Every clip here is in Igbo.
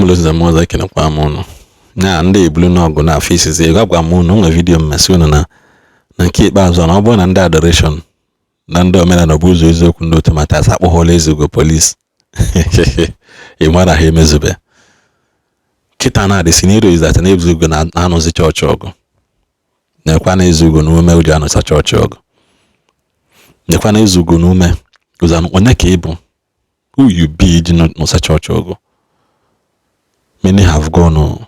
Mụlụ nze m ọzọ, ekenekwa m ụnụ na ndị ebulu n'ọgụ na afọ isizi ego. Agwa m ụnụ nwe video mmesị ụnụ na nke ikpeazụ na ọ bụrụ na ndị adoration na ndị omenala bụ ụzọ eziokwu, ndị otu Mathias akpọghọla Ezeugo police, ị mara ha emezube. Kịta na the scenario is that na Ezeugo na-anụzi chọọchị ọgụ, nekwa na Ezeugo na ume ji anụsa chọọchị ọgụ, nekwa na Ezeugo na ume ụzọ onye ka ị bụ, who you be iji nụsa chọọchị ọgụ. Many have gone, oh.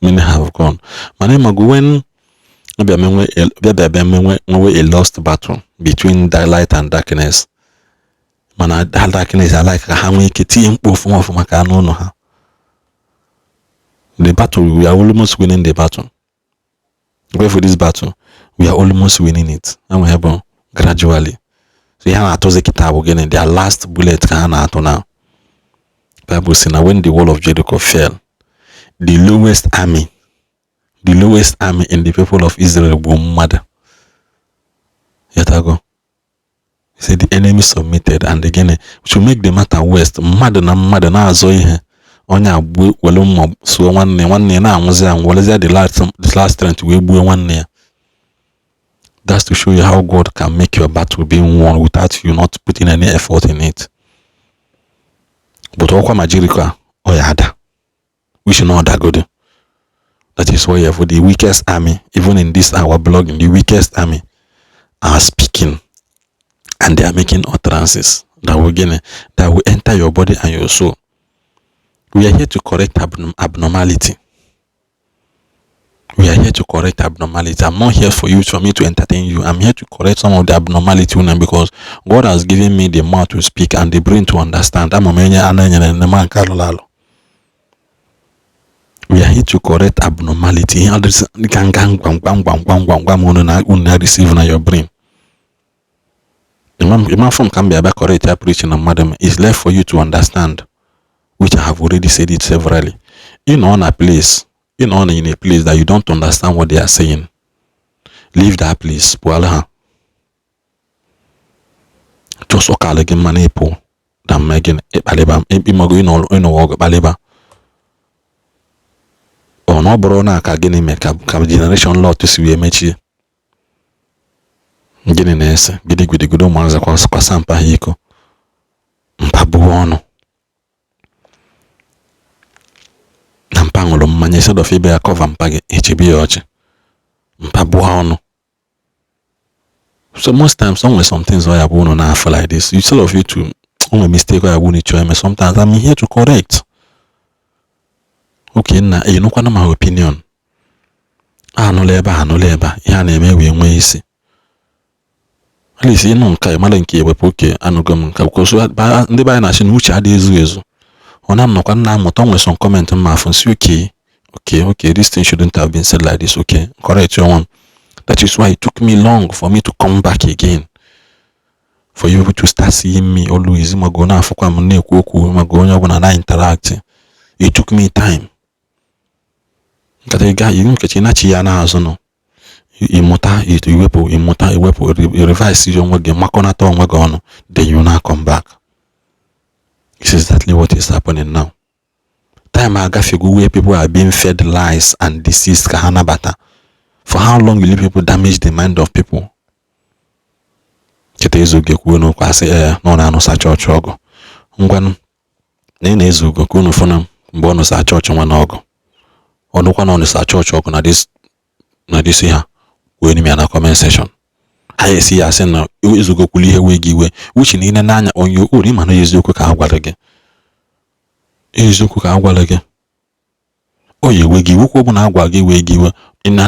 Many have gone. Mana ịmago when bịa bịa bịa nwewe a lost battle between the light and darkness, mana that darkness alike ka ha nwee ike tinye mkpu ọfụma ọfụma ka anụ ụlọ ha. The battle, we are almost winning the battle. Go for this battle, we are almost winning it. Enwe bụ gradually. So ihe a na-atụzi kịta bụ gịnị? Their last bullet ka ha na-atụ now. Bible sị na when the wall of Jericho fell, the lowest army, the lowest army in the people of Israel bụ mmadụ yatago. He said the enemy submitted. And again, to make the matter worse, mmadụ na mmadụ na-azọ ihe, onye agbuo were mma suo nwanne nwanne ya na-anwụzi anwụ, werezie the last strength wee gbuo nwanne ya. That's to show you how God can make your battle be won without you not putting any effort in it. But ọkwa ma Jericho a ọ ya ada, which na ọdagodo. That is why for the weakest army, even in this our blogging, the weakest army are speaking and they are making utterances that will gain, that will enter your body and your soul. We are here to correct abnormality. We are here to correct abnormality. I'm not here for me to entertain you. I'm here to correct some of the abnormality unu, because God has given me the mouth to speak and the brain to understand. Ama m enye ana enyere nne m nke alụrụ alụ. We are here to correct abnormality. Ihe adịsị ka nga gwam gwam gwam gwam gwam gwam unu na unu na receive na your brain. Ịma from ka m bịa bịa correct ya preaching na mmadụ, it's left for you to understand, which I have already said it severally. Ị nọ na place, ị nọ in a place that you don't understand what they are saying, leave that place, pụọla ha. Just ọkala gị mma na ịpụ na mma gị ịkpalịba ịmago ịnọwa ọgụ kpalịba. Ọ na ọ bụrụ na ka gịnị mee ka generation Lot si wee mechie, gịnị na-ese gidigidigidi, ụmụazị kwasa mpa ha iko, mpa buo ọnụ na mpa ṅụrụ mmanya, instead of ibe ya cover mpa gị, echebe ya ọchị, mpa buo ọnụ. So most times o nwere some things ọ ya bụ unu na-afụ like this, instead of you to o nwere mistake ọ ya bụ unu chọọ eme. Sometimes I'm here to correct. Okay, nna, ịnụkwana my opinion, anụla ebe a, anụla ebe a, ihe a na-eme wee nwee isi. At least ịnụ nke a, ịmara nke ewepụ. Oke anụgo m nke because ndị be anyị na-achị na uche adịghị ezu ezu. Ọ na nnọkwa nna amụta. O nwere some comment mma afụ nsị, Okay, this thing shouldn't have been said like this." Okay, correct your one. That is why it took me long for me to come back again, for you people to start seeing me always, mago na-afụkwa m na-ekwu okwu, mago onye ọbụla na interact. It took me time. Nkata ị ga nkechi nachi ya n'azụ nọ, ịmụta iwepụ, ịmụta iwepụ, revise onwe gị, makọnata onwe gị ọnụ, then you now come back. This is exactly what is happening now. Time agafego where people are being fed lies and disease ka ha nabata. For how long will you people damage the mind of people? Cheta Ezeugo ekwuo n'okwu asị ee na ọ na-anụsa chọọchị ọgụ. Ngwanụ na ị na-Ezeugo ka unu fụna mgbe ọ nụsa chọọchị nwa n'ọgụ, ọnụkwa na ọ nụsa chọọchị ọgụ na this ha kwuo n'ime ya na comment section. Ha esi ya asị na Ezeugo kwuru ihe wee gị iwe, which na ine n'anya on your own, ịma na eziokwu ka a gwara gị, eziokwu ka a gwara gị. O yi ewe gị iwe, okwu ọbụla agwa gị wee gị iwe in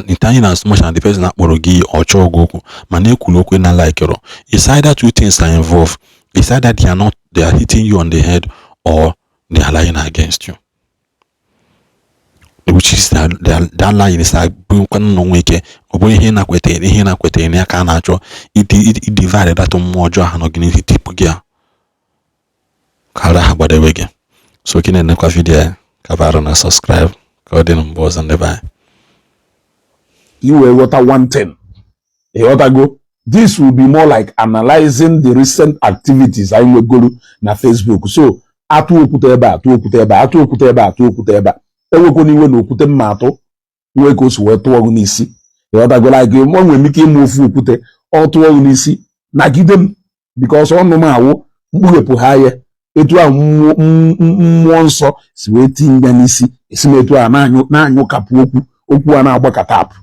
as much as the person akpọrọ gị ọchọ ọgụ okwu, mana ekwuru okwu na like it's either two things are involved. It's either they are not, they are hitting you on the head, or they are lying against you, which is that lying is bụkwanụ na onwe ike ọ bụrụ ihe na-akwetaghị, ihe na-akwetaghị na ya ka a na-achọ idivide that mmụọ ọjọọ ahụ nọ gị n'etiti gị a ka ara ha gbadewe gị. So gị na-enekwa video ya kabarụ na subscribe ka ọ dị na mgbe ọzọ, ndị be anyị. I wee ghọta one thing, ịghọtago? This will be more like analyzing the recent activities anyị nwegoro na Facebook. So Atụ okwute ebe a, atụ okwute ebe a, atụ okwute ebe a, atụ okwute ebe a. Enwekwana iwe na okwute mma atụ nwee ka o si wee tụọ gị n'isi. Ịghọtago? Like, o nwere m ike ịmụ ofu okwute, ọ tụọ gị n'isi, nagide m, because ọnụ m awụ mkpughepụ ha ya etu ahụ mmụọ nsọ si wee tinye ya n'isi, esi m etu a na-anyụ kapụ okwu, okwu a na-agba tap.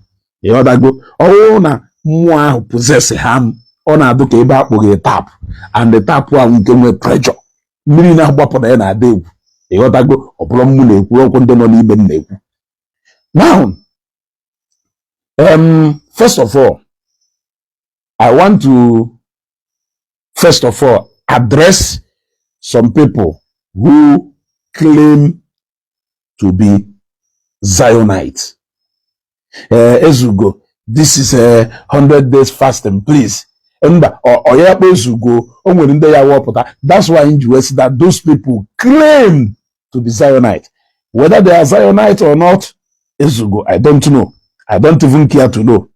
Ịghọtago? Ọ bụrụ na mmụọ ahụ possess ha m, ọ na-adụ ka ebe akpụghị tap, and the tap ahụ nke nwee pressure, mmiri na-agbapụ na ya na-ada egwu. Ịghọtago? Ọ bụrụ mmụ na-ekwu okwu, ndị nọ n'ime m na-ekwu. Now, first of all, I want to first of all address some people who claim to be Zionites. Ezugo, this is a 100 days fasting, please. Mba, ọ ya kpa Ezugo, o nwere ndị ya wọpụta. That's why in wee sị that those people claim to be Zionite. Whether they are Zionite or not, Ezugo, I don't know. I don't even care to know.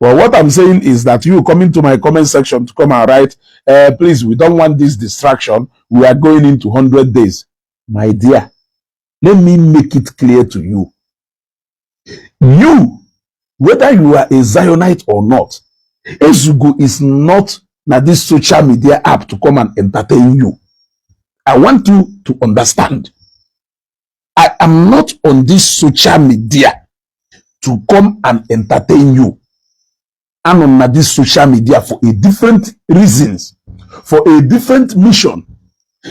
But what I'm saying is that you coming to my comment section to come and write, "Please, we don't want this distraction. We are going into 100 days." My dear, let me make it clear to you. You, whether you are a Zionite or not, Ezugo is not na this social media app to come and entertain you. I want you to understand. I am not on this social media to come and entertain you. I'm on this social media for a different reasons, for a different mission.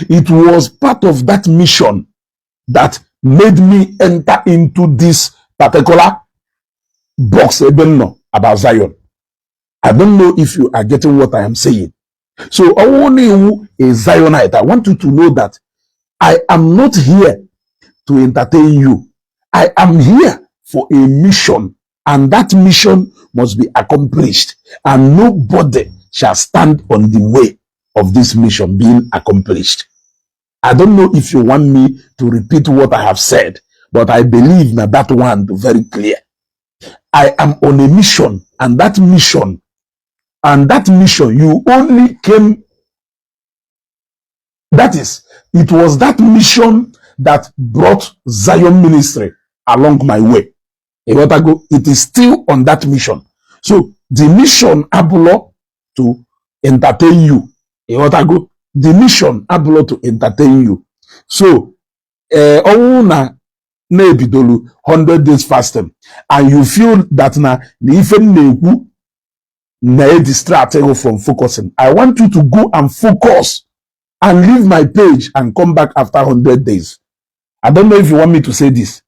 It was part of that mission that made me enter into this particular box ebe m nọ about Zion. I don't know if you are getting what I am saying. So, ọwụ na iwu a Zionite, I want you to know that I am not here to entertain you. I am here for a mission, and that mission must be accomplished, and nobody shall stand on the way of this mission being accomplished. I don't know if you want me to repeat what I have said, but I believe that that one very clear. I am on a mission, and that mission, you only came. That is, it was that mission that brought Zion Ministry along my way. Ịghọtago? It is still on that mission. So the mission abụlọ to entertain you. Ịghọtago? The mission abụlọ to entertain you. So, ọnwụ na na-ebidolu 100 days fasting and you feel that na ife m na-ekwu na distract you from focusing, I want you to go and focus and leave my page and come back after 100 days. I don't know if you want me to say this.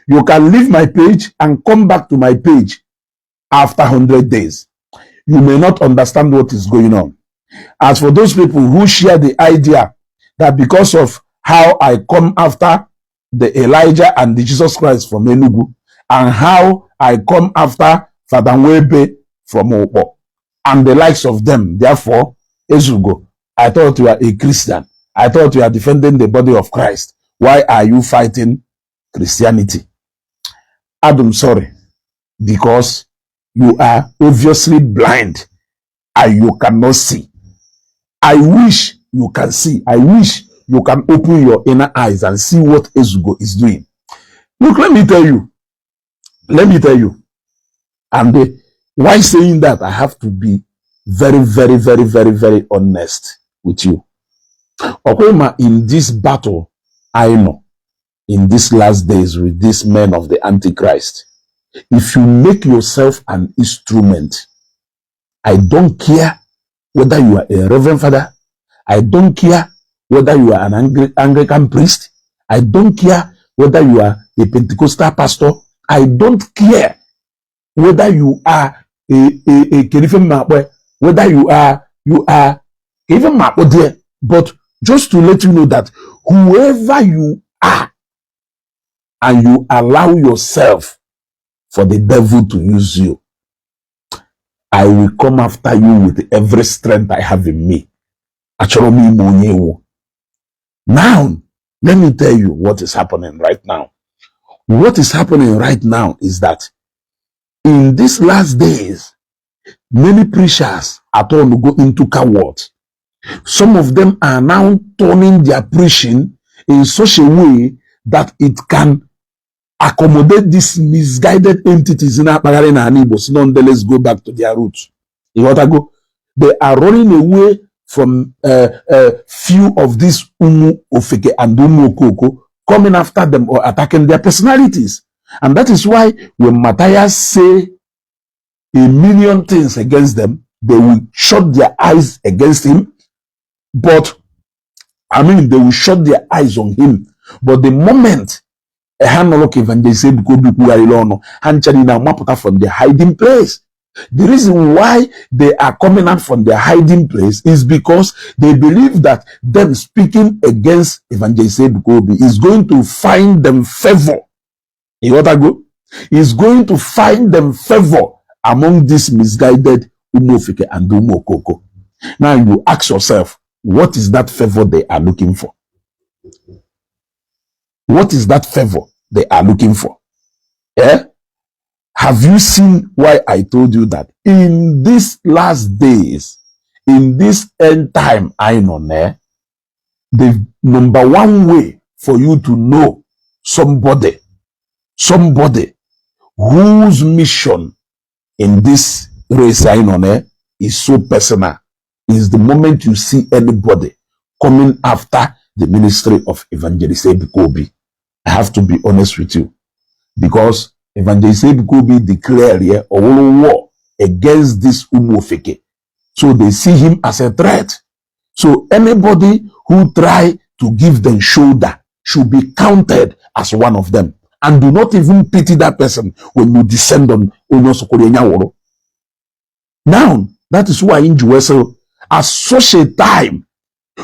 You can leave my page and come back to my page after 100 days. You may not understand what is going on. As for those people who share the idea that because of how I come after the Elijah and the Jesus Christ from Enugu and how I come after Father Nwebe from Opo and the likes of them, therefore, Ezugo, I thought you are a Christian. I thought you are defending the body of Christ. Why are you fighting Christianity? Adam, sorry, because you are obviously blind and you cannot see. I wish you can see. I wish you can open your inner eyes and see what Ezugo is doing. Look, let me tell you. Let me tell you. And why saying that, I have to be very, very, very, very, very honest with you. Okwema, in this battle, I know, in these last days with these men of the Antichrist, if you make yourself an instrument, I don't care whether you are a reverend father, I don't care whether you are an Anglican priest, I don't care whether you are a Pentecostal pastor, I don't care whether you are a kedu, whether you are even there, but just to let you know that whoever you are and you allow yourself for the devil to use you, I will come after you with every strength I have in me. Achọrọ m ime onye iwu. Now, let me tell you what is happening right now. What is happening right now is that in these last days, many preachers are turned to go into cowards. Some of them are now turning their preaching in such a way that it can accommodate these misguided entities na-akpagharị n'ala Igbo si nọ, let's go back to their roots. Ịghọtago? They are running away from few of these Umu Ofeke and Umu Okoko coming after them or attacking their personalities. And that is why when Matthias say a million things against them, they will shut their eyes against him. But I mean, they will shut their eyes on him. But the moment ha nụrụ ka Evangelist Ebuka Obi kwugharịrị ọnụ, ha ncha niile amapụta from their hiding place. The reason why they are coming out from their hiding place is because they believe that them speaking against Evangelist Ebuka Obi is going to find them favor. Ịghọtago? Is going to find them favor among these misguided Umofike and Umokoko. Now you ask yourself, what is that favor they are looking for? What is that favor they are looking for? Eh? Have you seen why I told you that in these last days, in this end time I know, eh, the number one way for you to know somebody whose mission in this race I know, eh, is so personal, is the moment you see anybody coming after the ministry of Evangelist Ebuka Obi. I have to be honest with you, because Evangelist Ebuka Obi declared here a war against this Umofeke. So they see him as a threat. So anybody who try to give them shoulder should be counted as one of them. And do not even pity that person when you descend on Onye Nyaworo. Now, that is why in Jerusalem, at such a time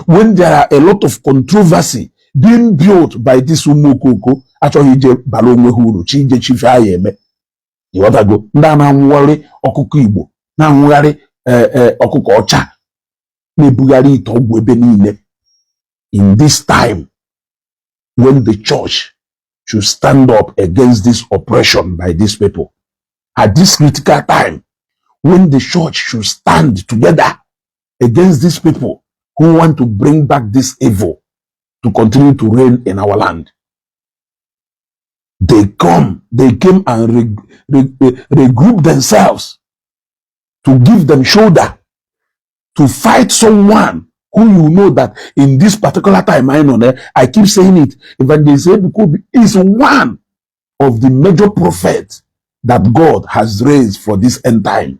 when there are a lot of controversy being built by this Umokoko, achọghị ije bara onwe ha uru chi ije chife ya eme. Ịghọtago? Ndị a na-anwụgharị ọkụkọ Igbo, na-anwụgharị ọkụkọ ọcha, na-ebugharị ite ọgwụ ebe niile, in this time when the church should stand up against this oppression by these people, at this critical time when the church should stand together against these people who want to bring back this evil to continue to reign in our land, they came and regroup themselves to give them shoulder to fight someone who you know that in this particular time I know, I keep saying it, Evangelist Ebuka Obi is one of the major prophets that God has raised for this end time.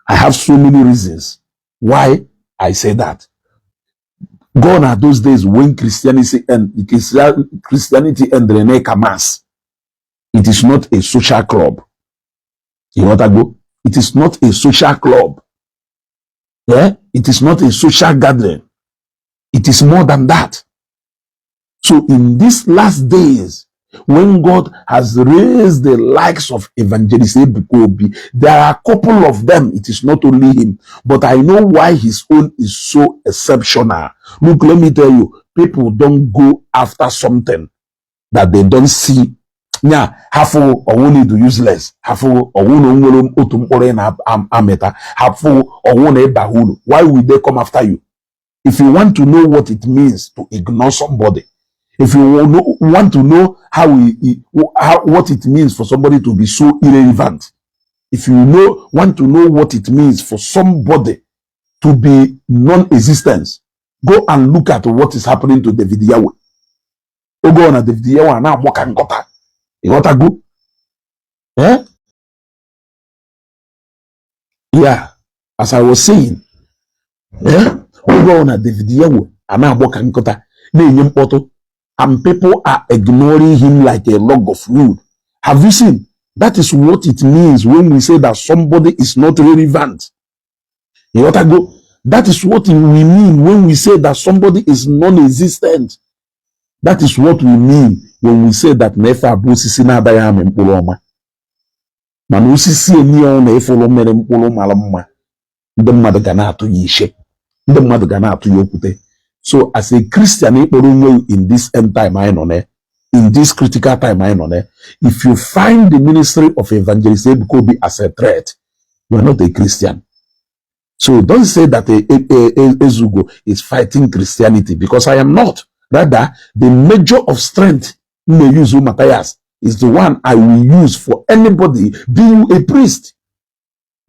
I have so many reasons why I say that. Gone are those days when Christianity and Rene mass. It is not a social club. You know what I go? It is not a social club. Yeah? It is not a social gathering. It is more than that. So in these last days, when God has raised the likes of Evangelist Ebuka Obi, there are a couple of them. It is not only him, but I know why his own is so exceptional. Look, let me tell you, people don't go after something that they don't see. Nya hafụ ọwụ na idu useless, hafụ ọwụ na onwere otu mkpụrụ ị na-amịta, hafụ ọwụ na ịba uru. Why will they come after you? If you want to know what it means to ignore somebody, if you want to know what it means for somebody to be so irrelevant, if you want to know what it means for somebody to be non-existence, go and look at what is happening to David Yahweh. Oge ọ na David Yahweh na-agbọ ka nkọta. Ịghọtago? Eh? Yeah, as I was saying, eh? Oge ọ na David Yahweh a na-agbọ ka nkọta, na-enye mkpọtụ, and people are ignoring him like a log of wood. Have you seen? That is what it means when we say that somebody is not relevant. Ịghọtago? That is what we mean when we say that somebody is non-existent. That is what we mean when we say that na efe abụ osisi na-adaghị amị mkpụrụ ọma. Mana osisi eni ọ na-efuru mmiri mkpụrụ mara mma, ndị mmadụ ga na-atụ ya ishe, ndị mmadụ ga na-atụ ya okwute. So as a Christian ịkpọrọ onwe in this end time anyị nọ na, in this critical time anyị nọ na, if you find the ministry of Evangelist Ebuka Obi as a threat, you are not a Christian. So don't say that Ezugo is fighting Christianity, because I am not. Rather, the measure of strength m na-use Matthias is the one I will use for anybody, be you a priest.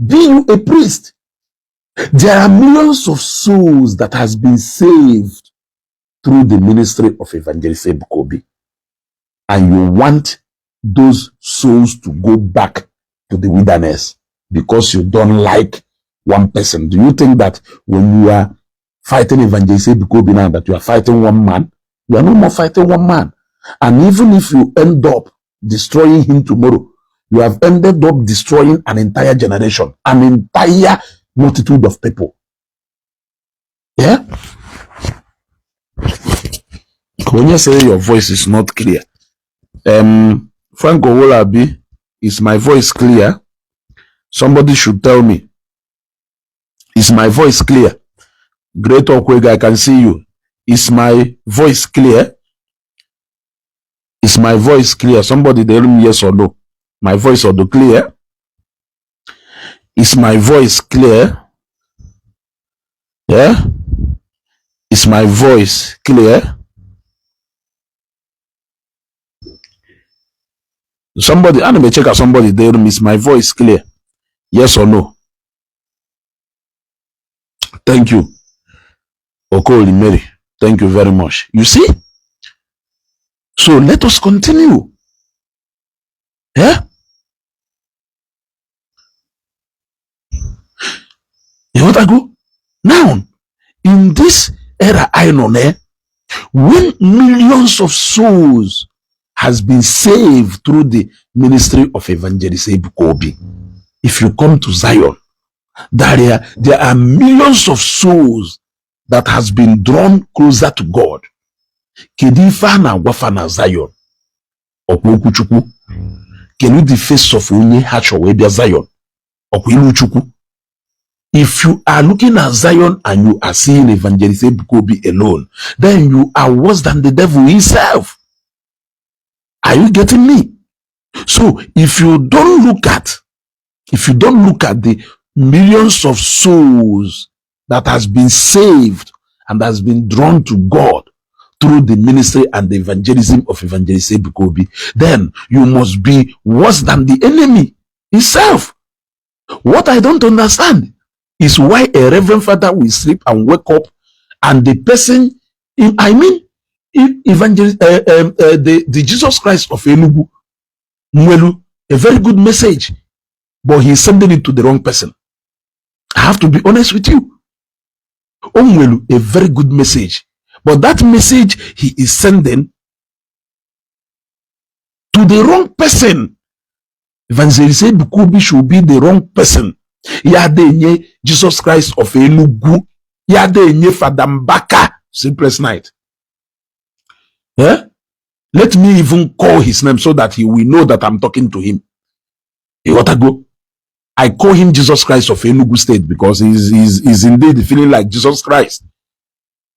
Be you a priest. There are millions of souls that has been saved through the ministry of Evangelist Ebuka Obi. And you want those souls to go back to the wilderness because you don't like one person. Do you think that when you are fighting Evangelist Ebuka Obi now that you are fighting one man? You are no more fighting one man. And even if you end up destroying him tomorrow, you have ended up destroying an entire generation, an entire multitude of people. Yeah? Onye say your voice is not clear. Frank Owolabi, is my voice clear? Somebody should tell me. Is my voice clear? Great Okwega, I can see you. Is my voice clear? Is my voice clear? Somebody tell me yes or no. My voice or the clear? Is my voice clear? Yeah? Is my voice clear? Somebody, I'm gonna check out somebody there. Is my voice clear? Yes or no? Thank you. Okoli Mary. Thank you very much. You see? So let us continue. Yeah? You want to go? Now, in this era I know, when millions of souls has been saved through the ministry of Evangelist Ebuka Obi, if you come to Zion, there are millions of souls that has been drawn closer to God. Kedu ife a na-agwafa na Zion? Ọkwa okwu Chukwu. Kedu the face of onye ha chọrọ wee bịa Zion? Ọkwa ilu Chukwu. If you are looking at Zion and you are seeing Evangelist Ebuka Obi alone, then you are worse than the devil himself. Are you getting me? So if you don't look at the millions of souls that has been saved and has been drawn to God through the ministry and the evangelism of Evangelist Ebuka Obi, then you must be worse than the enemy himself. What I don't understand is why a reverend father will sleep and wake up and the person, I mean, evangelist, the Jesus Christ of Enugu, Nwelu, a very good message, but he's sending it to the wrong person. I have to be honest with you. Onwelu, a very good message, but that message he is sending to the wrong person. Evangelist Ebuka Obi should be the wrong person. Ya denye Jesus Christ of Enugu. Ya denye Father Mbaka Sleepless Night. Yeah? Let me even call his name so that he will know that I'm talking to him. You gotta go. I call him Jesus Christ of Enugu State because he's indeed feeling like Jesus Christ.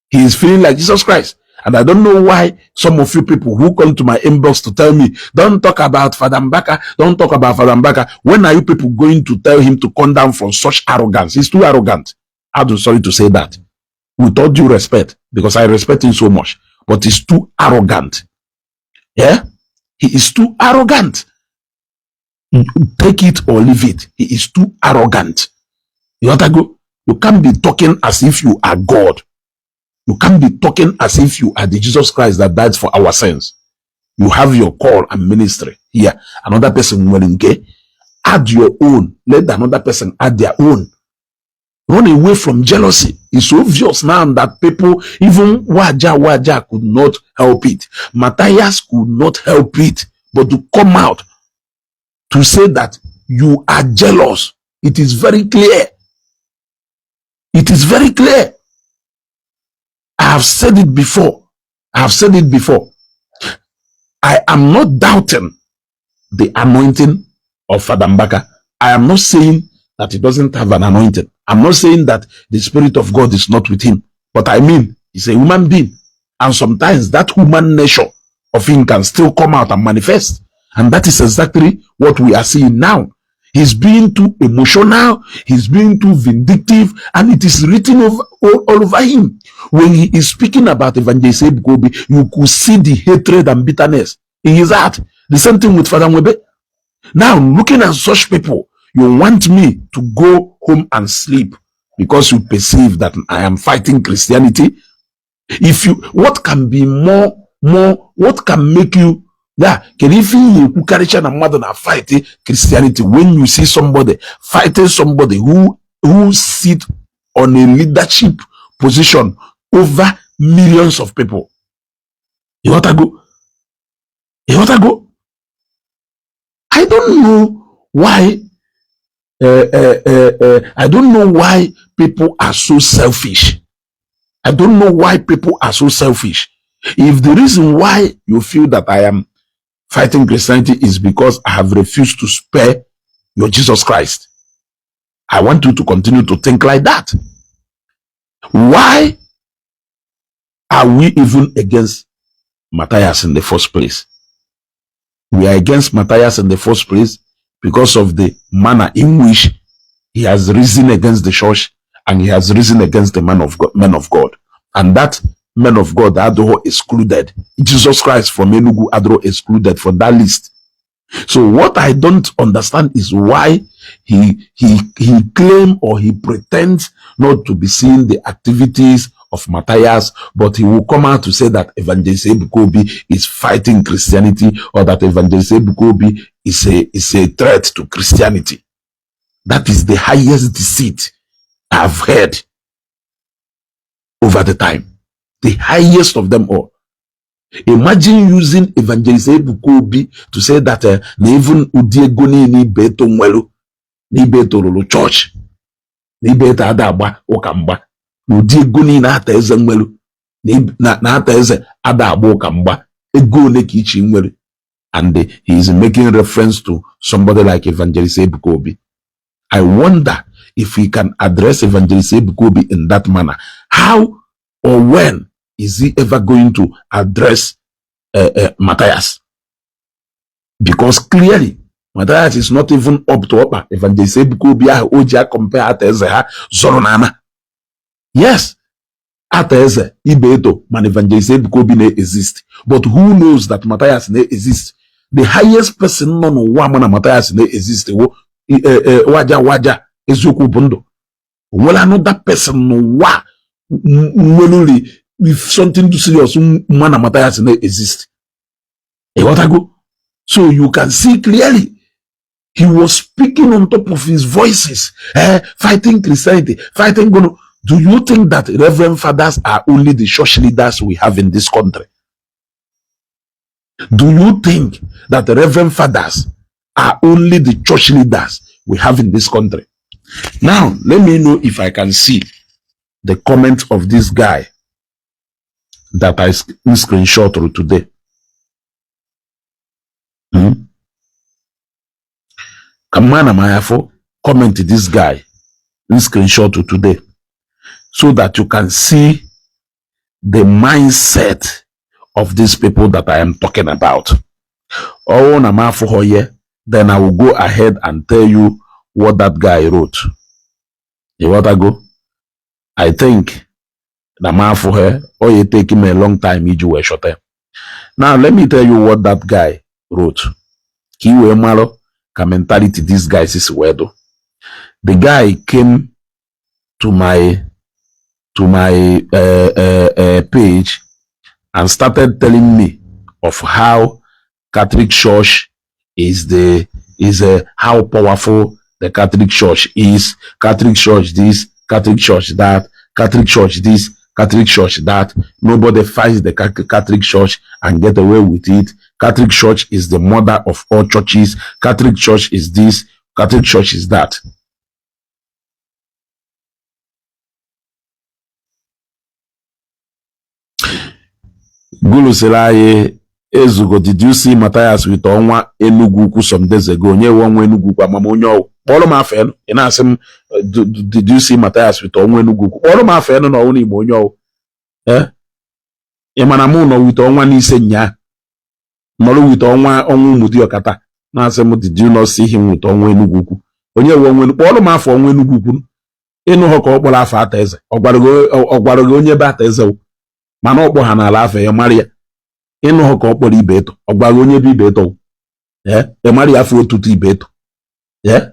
He is feeling like Jesus Christ. And I don't know why some of you people who come to my inbox to tell me, don't talk about Father Mbaka, don't talk about Father Mbaka. When are you people going to tell him to come down from such arrogance? He's too arrogant. I'm sorry to say that. With all due respect, because I respect him so much, but he's too arrogant. Yeah? He is too arrogant. Take it or leave it. He is too arrogant. You want to go? You can't be talking as if you are God. You can't be talking as if you are the Jesus Christ that died for our sins. You have your call and ministry here. Another person nwere nke. Add your own. Let another person add their own. Run away from jealousy. It's obvious now that people, even Waja Waja could not help it. Matthias could not help it, but to come out to say that you are jealous. It is very clear. It is very clear. I have said it before. I have said it before. I am not doubting the anointing of Father Mbaka. I am not saying that he doesn't have an anointing. I'm not saying that the Spirit of God is not with him. But I mean, he's a human being. And sometimes that human nature of him can still come out and manifest. And that is exactly what we are seeing now. He's being too emotional, he's being too vindictive, and it is written all over him. When he is speaking about Evangelist Ebuka Obi, you could see the hatred and bitterness in his heart. The same thing with Father Nwebe. Now, looking at such people, you want me to go home and sleep because you perceive that I am fighting Christianity? If you, what can be more, what can make you, yeah, kedu ife ihe ekwukarịcha na mmadụ na fight Christianity when you see somebody fighting somebody who sit on a leadership position over millions of people? Ịghọtago? Ịghọtago? I don't know why I don't know why people are so selfish. I don't know why people are so selfish. If the reason why you feel that I am fighting Christianity is because I have refused to spare your Jesus Christ, I want you to continue to think like that. Why are we even against Matthias in the first place? We are against Matthias in the first place because of the manner in which he has risen against the church and he has risen against the man of God, men of God. And that men of God adịrọ excluded. Jesus Christ from Enugu adịrọ excluded from that list. So what I don't understand is why he claim or he pretends not to be seeing the activities of Matthias, but he will come out to say that Evangelist Ebuka Obi is fighting Christianity or that Evangelist Ebuka Obi is a threat to Christianity. That is the highest deceit I've heard over the time. The highest of them all. Imagine using Evangelist Ebuka Obi to say that na even ụdị ego niile Ibeto nwelu na Ibeto rụrụ chọọchị na Ibeto ada agba ụka mgba, na ụdị ego niile Ata Eze nwelu na Ata Eze ada agba ụka mgba, ego ole ka ichi nwere, and he is making reference to somebody like Evangelist Ebuka Obi. I wonder if he can address Evangelist Ebuka Obi in that manner. How or when is he ever going to address Matthias? Because clearly, Matthias is not even up to ọkpa Evangelist Ebuka Obi ahụ o ji compare Ata Eze ha zọrọ n'ama. Yes, Ata Eze Ibeto man Evangelist Ebuka Obi na-exist. But who knows that Matthias na-exist? The highest person nọ n'ụwa ma na Matthias na-exist wo waja waja eziokwu bụ ndụ. O nwere another person n'ụwa nwere if something too serious ma na Matthias na-exist? Ịghọtago? So you can see clearly he was speaking on top of his voices, fighting Christianity, fighting Gono. Do you think that reverend fathers are only the church leaders we have in this country? Do you think that the reverend fathers are only the church leaders we have in this country? Now, let me know if I can see the comment of this guy that I screenshot today. Kamana Mayafo, comment this guy in screenshot today so that you can see the mindset of these people that I am talking about. Oh, na then I will go ahead and tell you what that guy wrote. You want to go? I think na m afụ or it take him a long time iji wee chọta. Now let me tell you what that guy wrote. Ka i wee malụ ka mentality these guys is wee do. The guy came to my page and started telling me of how Catholic Church is the is how powerful the Catholic Church is. Catholic Church this, Catholic Church that, Catholic Church this, Catholic Church that. Nobody fights the Catholic Church and get away with it. Catholic Church is the mother of all churches. Catholic Church is this, Catholic Church is that. Gulu sịrị anyị, "Ezugo, did you see Matthias with Ọnwa Enugu Ukwu some days ago?" Onye nwe Ọnwa Enugu Ukwu? Amam onye ọwụ. Kpọrọ m afọ enu. Ị na-asị m, "Did you see Matthias with Ọnwa Enugu Ukwu?" Kpọrọ m afọ enu na ọwụ n'Igbo onye ọwụ. Eh? Ị ma na mụ nọ with Ọnwa n'ise nyaa, nọrọ with Ọnwa, Ọnwa Ụmụdịọka taa. Na-asị m, "Did you not see him with Ọnwa Enugwu Ukwu?" Onye we Ọnwa Enugwu? Kpọọrọ m afọ Ọnwa Enugwu Ukwu. Ịnụ ha ka ọ kpọrọ afọ Ata Eze. Ọ gwara gị onye be Ata Eze wụ? Mana ọ kpọ ha n'ala afọ ya mara ya. Ịnụ ha ka ọ kpọrọ Ibe Eto. Ọ gwara gị onye be Ibe Eto wụ? Ee, ị mara ya afọ otutu Ibe Eto. Ee,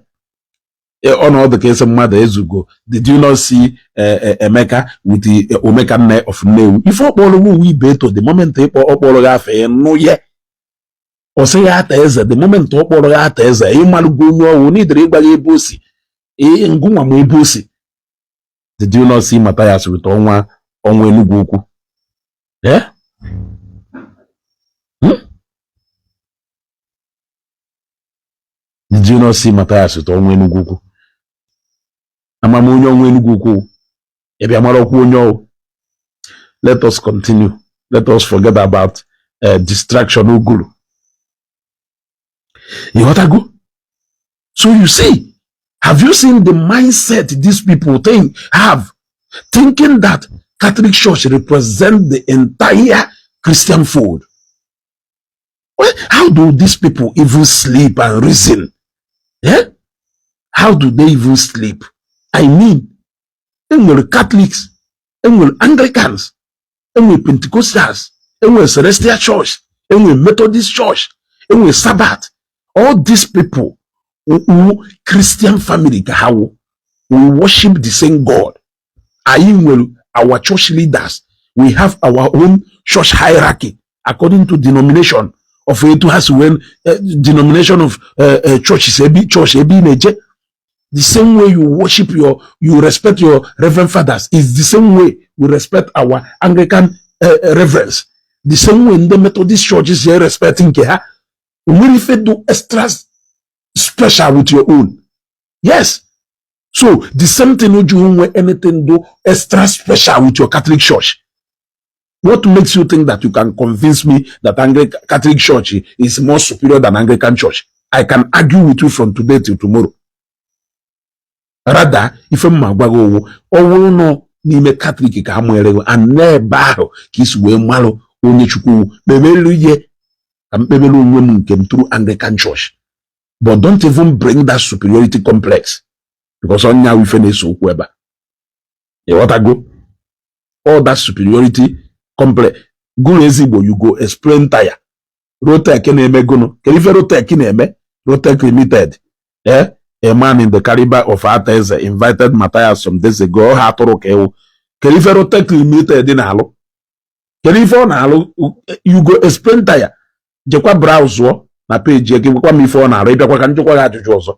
ọnọdụ ka esi mmadụ ezugo. "Did you not see Emeka with the Omeka nne of Nnewi?" Ife ọ kpọrọ gị uwe Ibe Eto, the moment ịkpọ ọ kpọrọ gị afọ, ịnụ ya ọ sị ya Ata Eze. The moment ọ kpọrọ ya Ata Eze, ịmalụgo onye ọwụ n'idere ịgwa gị ebe o si. Ee, ngụnwa ma ebe o si. "Did you not see Matthias with Ọnwa Enugwu Ukwu?" Eh? Hmm? "Did you not see Matthias with Ọnwa Enugwu Ukwu?" Amam onye Ọnwa Enugwu Ukwu, ị bịa mara ọkwa onye ọwụ. Let us continue. Let us forget about distraction uguru. Ịghọtago? So you see, have you seen the mindset these people think have, thinking that Catholic Church represent the entire Christian fold? Well, how do these people even sleep and reason? Eh? How do they even sleep? I mean, enwere Catholics, enwere Anglicans, enwere Pentecostals, enwere Celestial Church, enwere Methodist Church, enwere Sabbath. All these people who Christian family ka ha wụ. We worship the same God. Anyị nwere our church leaders. We have our own church hierarchy according to denomination of etu ha si wee denomination of churches, ebe church ebe ị na-eje. The same way you worship your, you respect your reverend fathers is the same way we respect our Anglican reverends. The same way ndị Methodist churches si respect nke ha. O nwere ife do extra special with your own. Yes. So the same thing, would you nwe anything do extra special with your Catholic Church? What makes you think that you can convince me that Anglican Catholic Church is more superior than Anglican Church? I can argue with you from today till tomorrow. Rather, ife mma gwa gị owu ọwụrụ nọ n'ime Catholic ka a mụnyere gị and n'ebe ahụ ka isi wee malụ onye Chukwu kpebelu ihe ka m kpebelu onwe m nke m through Anglican Church. But don't even bring that superiority complex, because ọnya ife na-ese okwu ebe a. Ịghọtago? All that superiority complex gụrụ ezigbo, you go explain tire. Rotec na-eme gụnụ? Kedu ife Rotec na-eme? Rotec Limited, eh? A man in the caliber of Ata invited Matthias some days ago. Ha atụrụ ka ewu. Kedu ife Rotec Limited na-alụ? Kedu ife ọ na-alụ? You go explain tire. Jekwa browse na page gị, gwakwa m ife ọ na-arụ. Ịbịakwa ka njụkwa gị ajụjụ ọzọ.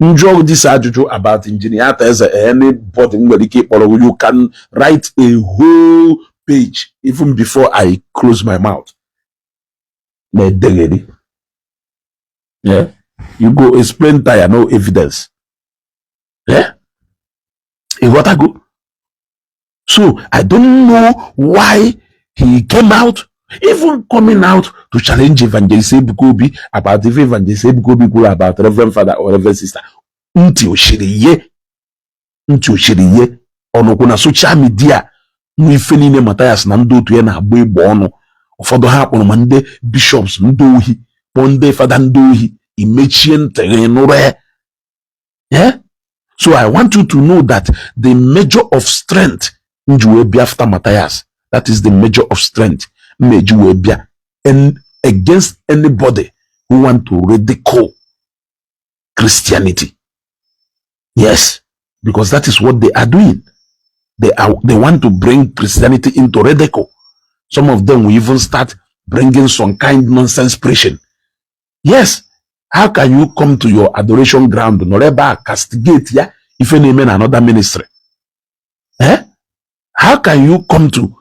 Njụọ this ajụjụ about engineer Ata Eze, anybody nwere ike ịkpọrọ. You can write a whole page even before I close my mouth. Na-edegheri. Yeah, you go explain tire, no evidence. Yeah, ịghọtago? So I don't know why he came out, even coming out to challenge Evangelist Ebuka Obi about if Evangelist Ebuka Obi kwuru about Reverend Father or Reverend Sister. Ntị oshiri ihe, ntị oshiri ihe ọnụkwụ na social media nụ ife niile Mathias na ndị otu ya na-agba egbe ọnụ. Ụfọdụ ha kpọrọ ma ndị bishops ndị ohi, kpọọ ndị fada ndị ohi. Imechie ntị gị nụrụ ya. Yeah? So I want you to know that the measure of strength m ji wee bịa after Matthias, that is the measure of strength m eji wee bịa against anybody who want to ridicule Christianity. Yes, because that is what they are doing. They want to bring Christianity into ridicule. Some of them will even start bringing some kind nonsense preaching. Yes, how can you come to your adoration ground nọrọ ebe a castigate ya ife na-eme na another ministry? Eh? How can you come to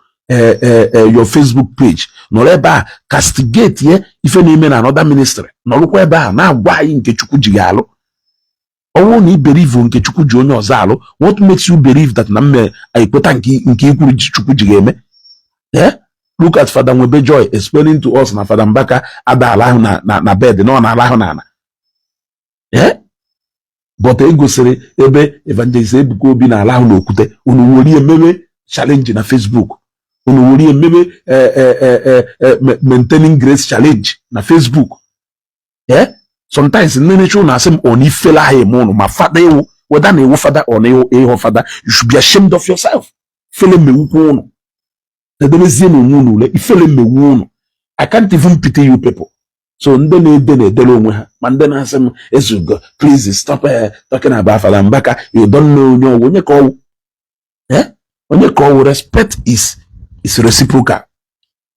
your Facebook page nọrọ ebe a castigate ya ife na-eme na another ministry, nọrọkwa ebe a na-agwa anyị nke Chukwu ji gị alụ? Ọ bụrụ na ị believe nke Chukwu ji onye ọzọ alụ, what makes you believe that na mme ekweta nke ikwuru ji Chukwu ji ga-eme? Eh? Look at Father Nwebe Joy explaining to us na Father Mbaka ada ala ahụ na bed na ọ na-ala ahụ n'ala. Eh? But e gosiri ebe Evangelist Ebuka Obi na-ala ahụ n'okwute. Unu were ememe challenge na Facebook. Unu were ememe maintaining grace challenge na Facebook. Eh? Sometimes nnenecha ụnụ, asị m ọ na ifele ahụ eme ụnụ ma fada ewu, whether na ewu fada or na ịghọ fada, you should be ashamed of yourself. Ifele mmewukwa ụnụ, edebezie na onwe unu ule. Ifele mmewu ụnụ. I can't even pity you people. So ndị na-ede na-edere onwe ha, ma ndị na-asị m, "Ezugo, please stop talking about Fada Mbaka. You don't know onye ọwụ." Onye ka ọwụ? Eh? Onye ka ọwụ? Respect is reciprocal.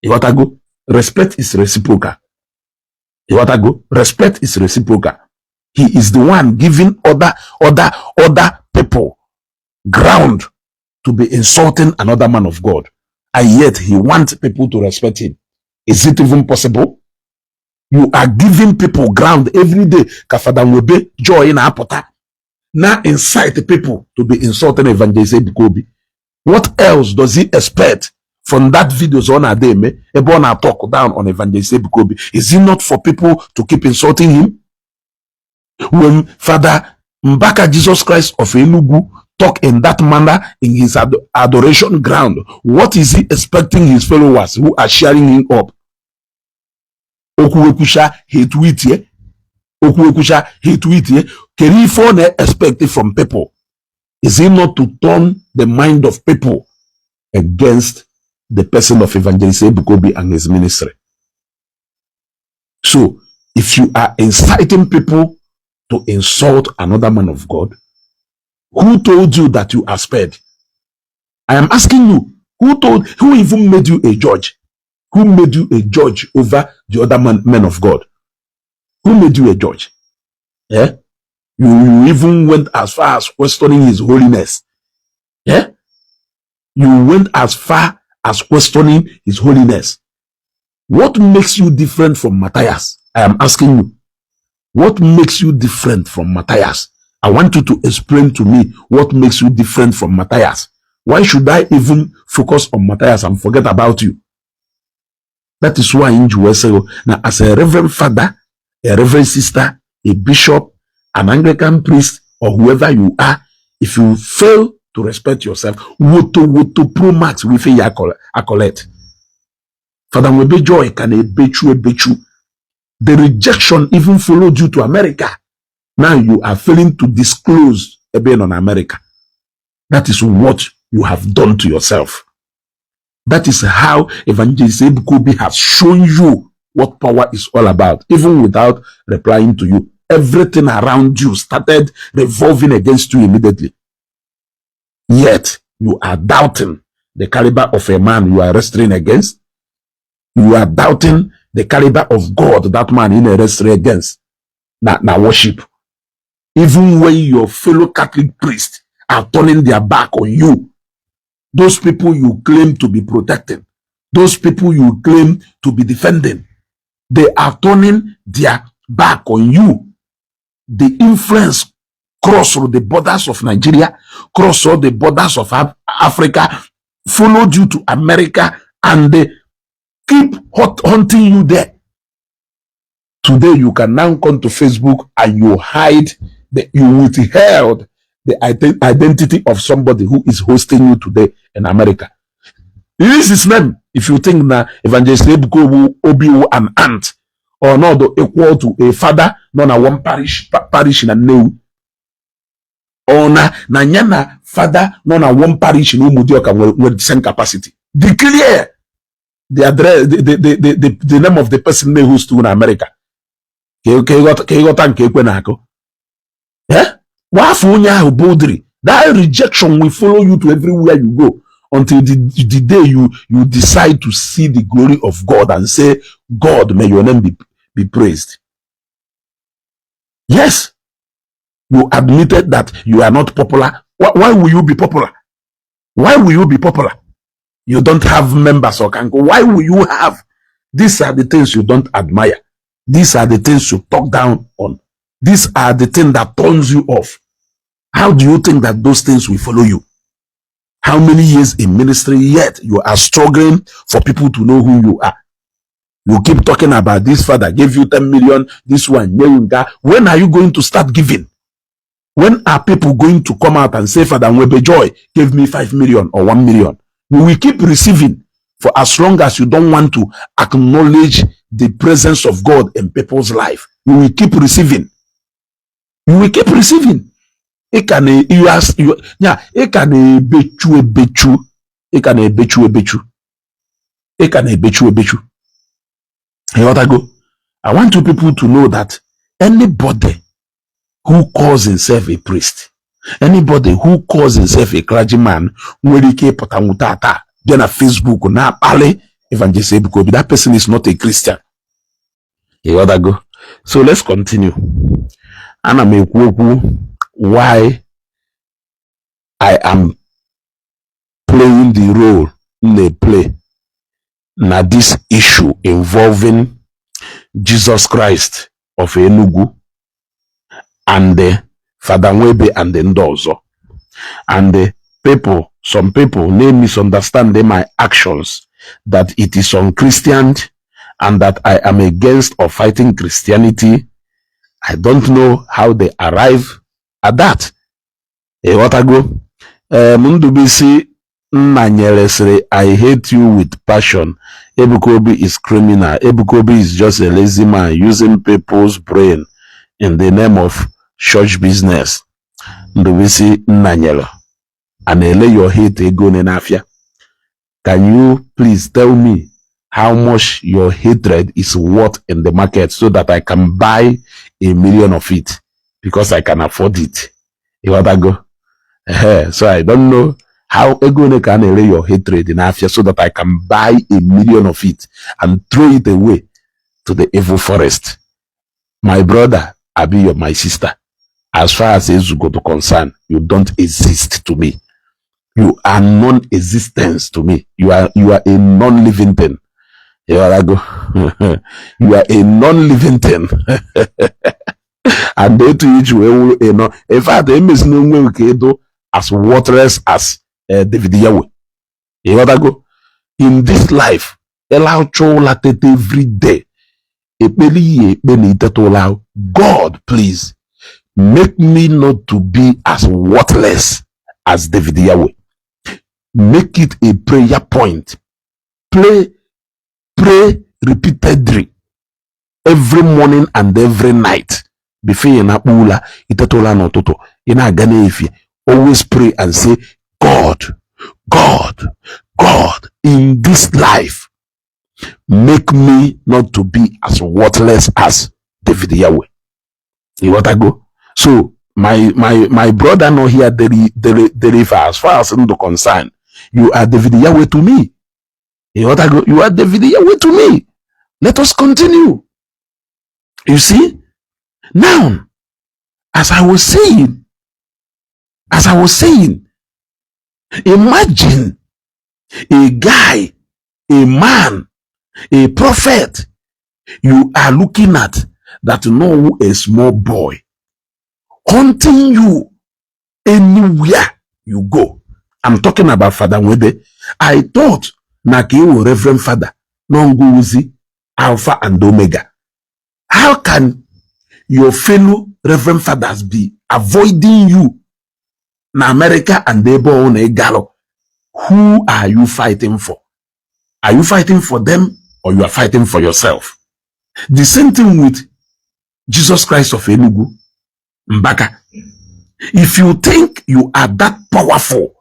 Ịghọtago? Respect is reciprocal. Ịghọtago? Respect is reciprocal. He is the one giving other people ground to be insulting another man of God, and yet he wants people to respect him. Is it even possible? You are giving people ground every day ka Fada Nwebe Joy na-apụta na incite people to be insulting Evangelist Ebuka Obi. What else does he expect from that videos ọ na-ada eme ebe ọ na-talk down on Evangelist Ebuka Obi? Is it not for people to keep insulting him? When Father Mbaka Jesus Christ of Enugu talk in that manner in his adoration ground, what is he expecting his followers who are sharing him up? Okwu ekwusha, ha etweetie. Okwu ekwusha, ha etweetie. Kedu ife ọ na-expect from people? Is it not to turn the mind of people against the person of Evangelist Ebuka Obi and his ministry? So if you are inciting people to insult another man of God, who told you that you are spared? I am asking you, who even made you a judge? Who made you a judge over the other men of God? Who made you a judge? Yeah? You even went as far as questioning his holiness. Yeah? You went as far as questioning his holiness. What makes you different from Matthias? I am asking you. What makes you different from Matthias? I want you to explain to me what makes you different from Matthias. Why should I even focus on Matthias and forget about you? That is why in USA, now as a reverend father, a reverend sister, a bishop, an Anglican priest, or whoever you are, if you fail to respect yourself, woto woto pro max with a accolade. Father Nwebe Joy can ebechu ebechu. The rejection even followed you to America. Now you are failing to disclose a being on America. That is what you have done to yourself. That is how Evangelist Ebuka Obi has shown you what power is all about, even without replying to you. Everything around you started revolving against you immediately. Yet you are doubting the caliber of a man you are wrestling against. You are doubting the caliber of God that man in a wrestling against. Now worship. Even when your fellow Catholic priests are turning their back on you, those people you claim to be protecting, those people you claim to be defending, they are turning their back on you. The influence cross through the borders of Nigeria, cross all the borders of Africa, followed you to America, and they keep hunting you there. Today, you can now come to Facebook and you hide you withheld the identity of somebody who is hosting you today in America. This is name. If you think na Evangelist Ebuka Obi an aunt or not equal to a father nọ na one parish na Nnewi, or na ya na father nọ na one parish na Ụmụdịọka nwere the same capacity, declare the address, the name of the person na-host na America, ka ịghọta nke ekwe na-akụ. Eh? Wafọ onye ahụ boldly. That rejection will follow you to everywhere you go until the day you decide to see the glory of God and say, "God, may your name be praised." Yes, you admitted that you are not popular. Why will you be popular? Why will you be popular? You don't have members or can go. Why will you have? These are the things you don't admire. These are the things you talk down on. These are the things that turns you off. How do you think that those things will follow you? How many years in ministry, yet you are struggling for people to know who you are? You keep talking about this father gave you 10 million, this one. When are you going to start giving? When are people going to come out and say, "Father Nwebe Joy gave me 5 million or 1 million"? You will keep receiving for as long as you don't want to acknowledge the presence of God in people's life. You will keep receiving, you will keep receiving. Ị ka na you are you, ya ị ka na-ebechu ebechu, ị ka na-ebechu ebechu, ị ka na-ebechu ebechu. Ịghọtago? I want you people to know that anybody who calls himself a priest, anybody who calls himself a clergyman nwere ike ịpụta nwụta taa bịa na Facebook na-akpali Evangelist Ebuka Obi, that person is not a Christian. Ịghọtago? So let's continue. Ana m ekwu okwu why I am playing the role m na-play na this issue involving Jesus Christ of Enugu and the Father Nwebe and the ndị ọzọ and the people. Some people may misunderstand my actions, that it is unchristian and that I am against or fighting Christianity. I don't know how they arrive at that. Ịghọtago? Ndubisi Nnanyere sịrị, "I hate you with passion. Ebuka Obi is criminal. Ebuka Obi is just a lazy man using people's brain in the name of church business." Ndubisi Nnanyere, a na-ele your hate ego one n'afịa? Can you please tell me how much your hatred is worth in the market so that I can buy 1 million of it, because I can afford it? Ịghọtago? Ehe, so I don't know how ego one ka a na-ere your hatred n'afịa so that I can buy 1 million of it and throw it away to the evil forest. My brother, abi your my sister, as far as Ezugo to concern, you don't exist to me. You are non-existence to me. You are a non-living thing. Ịghọtago? You are a non-living thing. And etu iji wee wuru a non, in fact, emezina onwe gị ka ịdụ as worthless as David Yahweh. Ịghọtago? In this life, ịlachọ ụla tete every day, ekpere iyi ekpe na iteta ụla, "God, please make me not to be as worthless as David Yahweh." Make it a prayer point. Pray, pray repeatedly every morning and every night before ị na-akpọ ụla, iteta ụla n'ụtụtụ, ị na-aga n'efie, always pray and say, "God, God, God, in this life, make me not to be as worthless as David Yahweh." Ịghọtago? So my brother nọ here dere dere dere ife, as far as ndụ concern, you are David Yahweh to me. Ịghọtago? You are David Yahweh to me. Let us continue. You see, now, as I was saying, imagine a guy, a man, a prophet you are looking at that know a small boy hunting you anywhere you go. I'm talking about Father Nwebe. I thought na ka iwu Reverend Father n'onguzi Alpha and Omega. How can your fellow Reverend Fathers be avoiding you na America and ebe ọ na ịgalụ? Who are you fighting for? Are you fighting for them or you are fighting for yourself? The same thing with Jesus Christ of Enugu, Mbaka. If you think you are that powerful,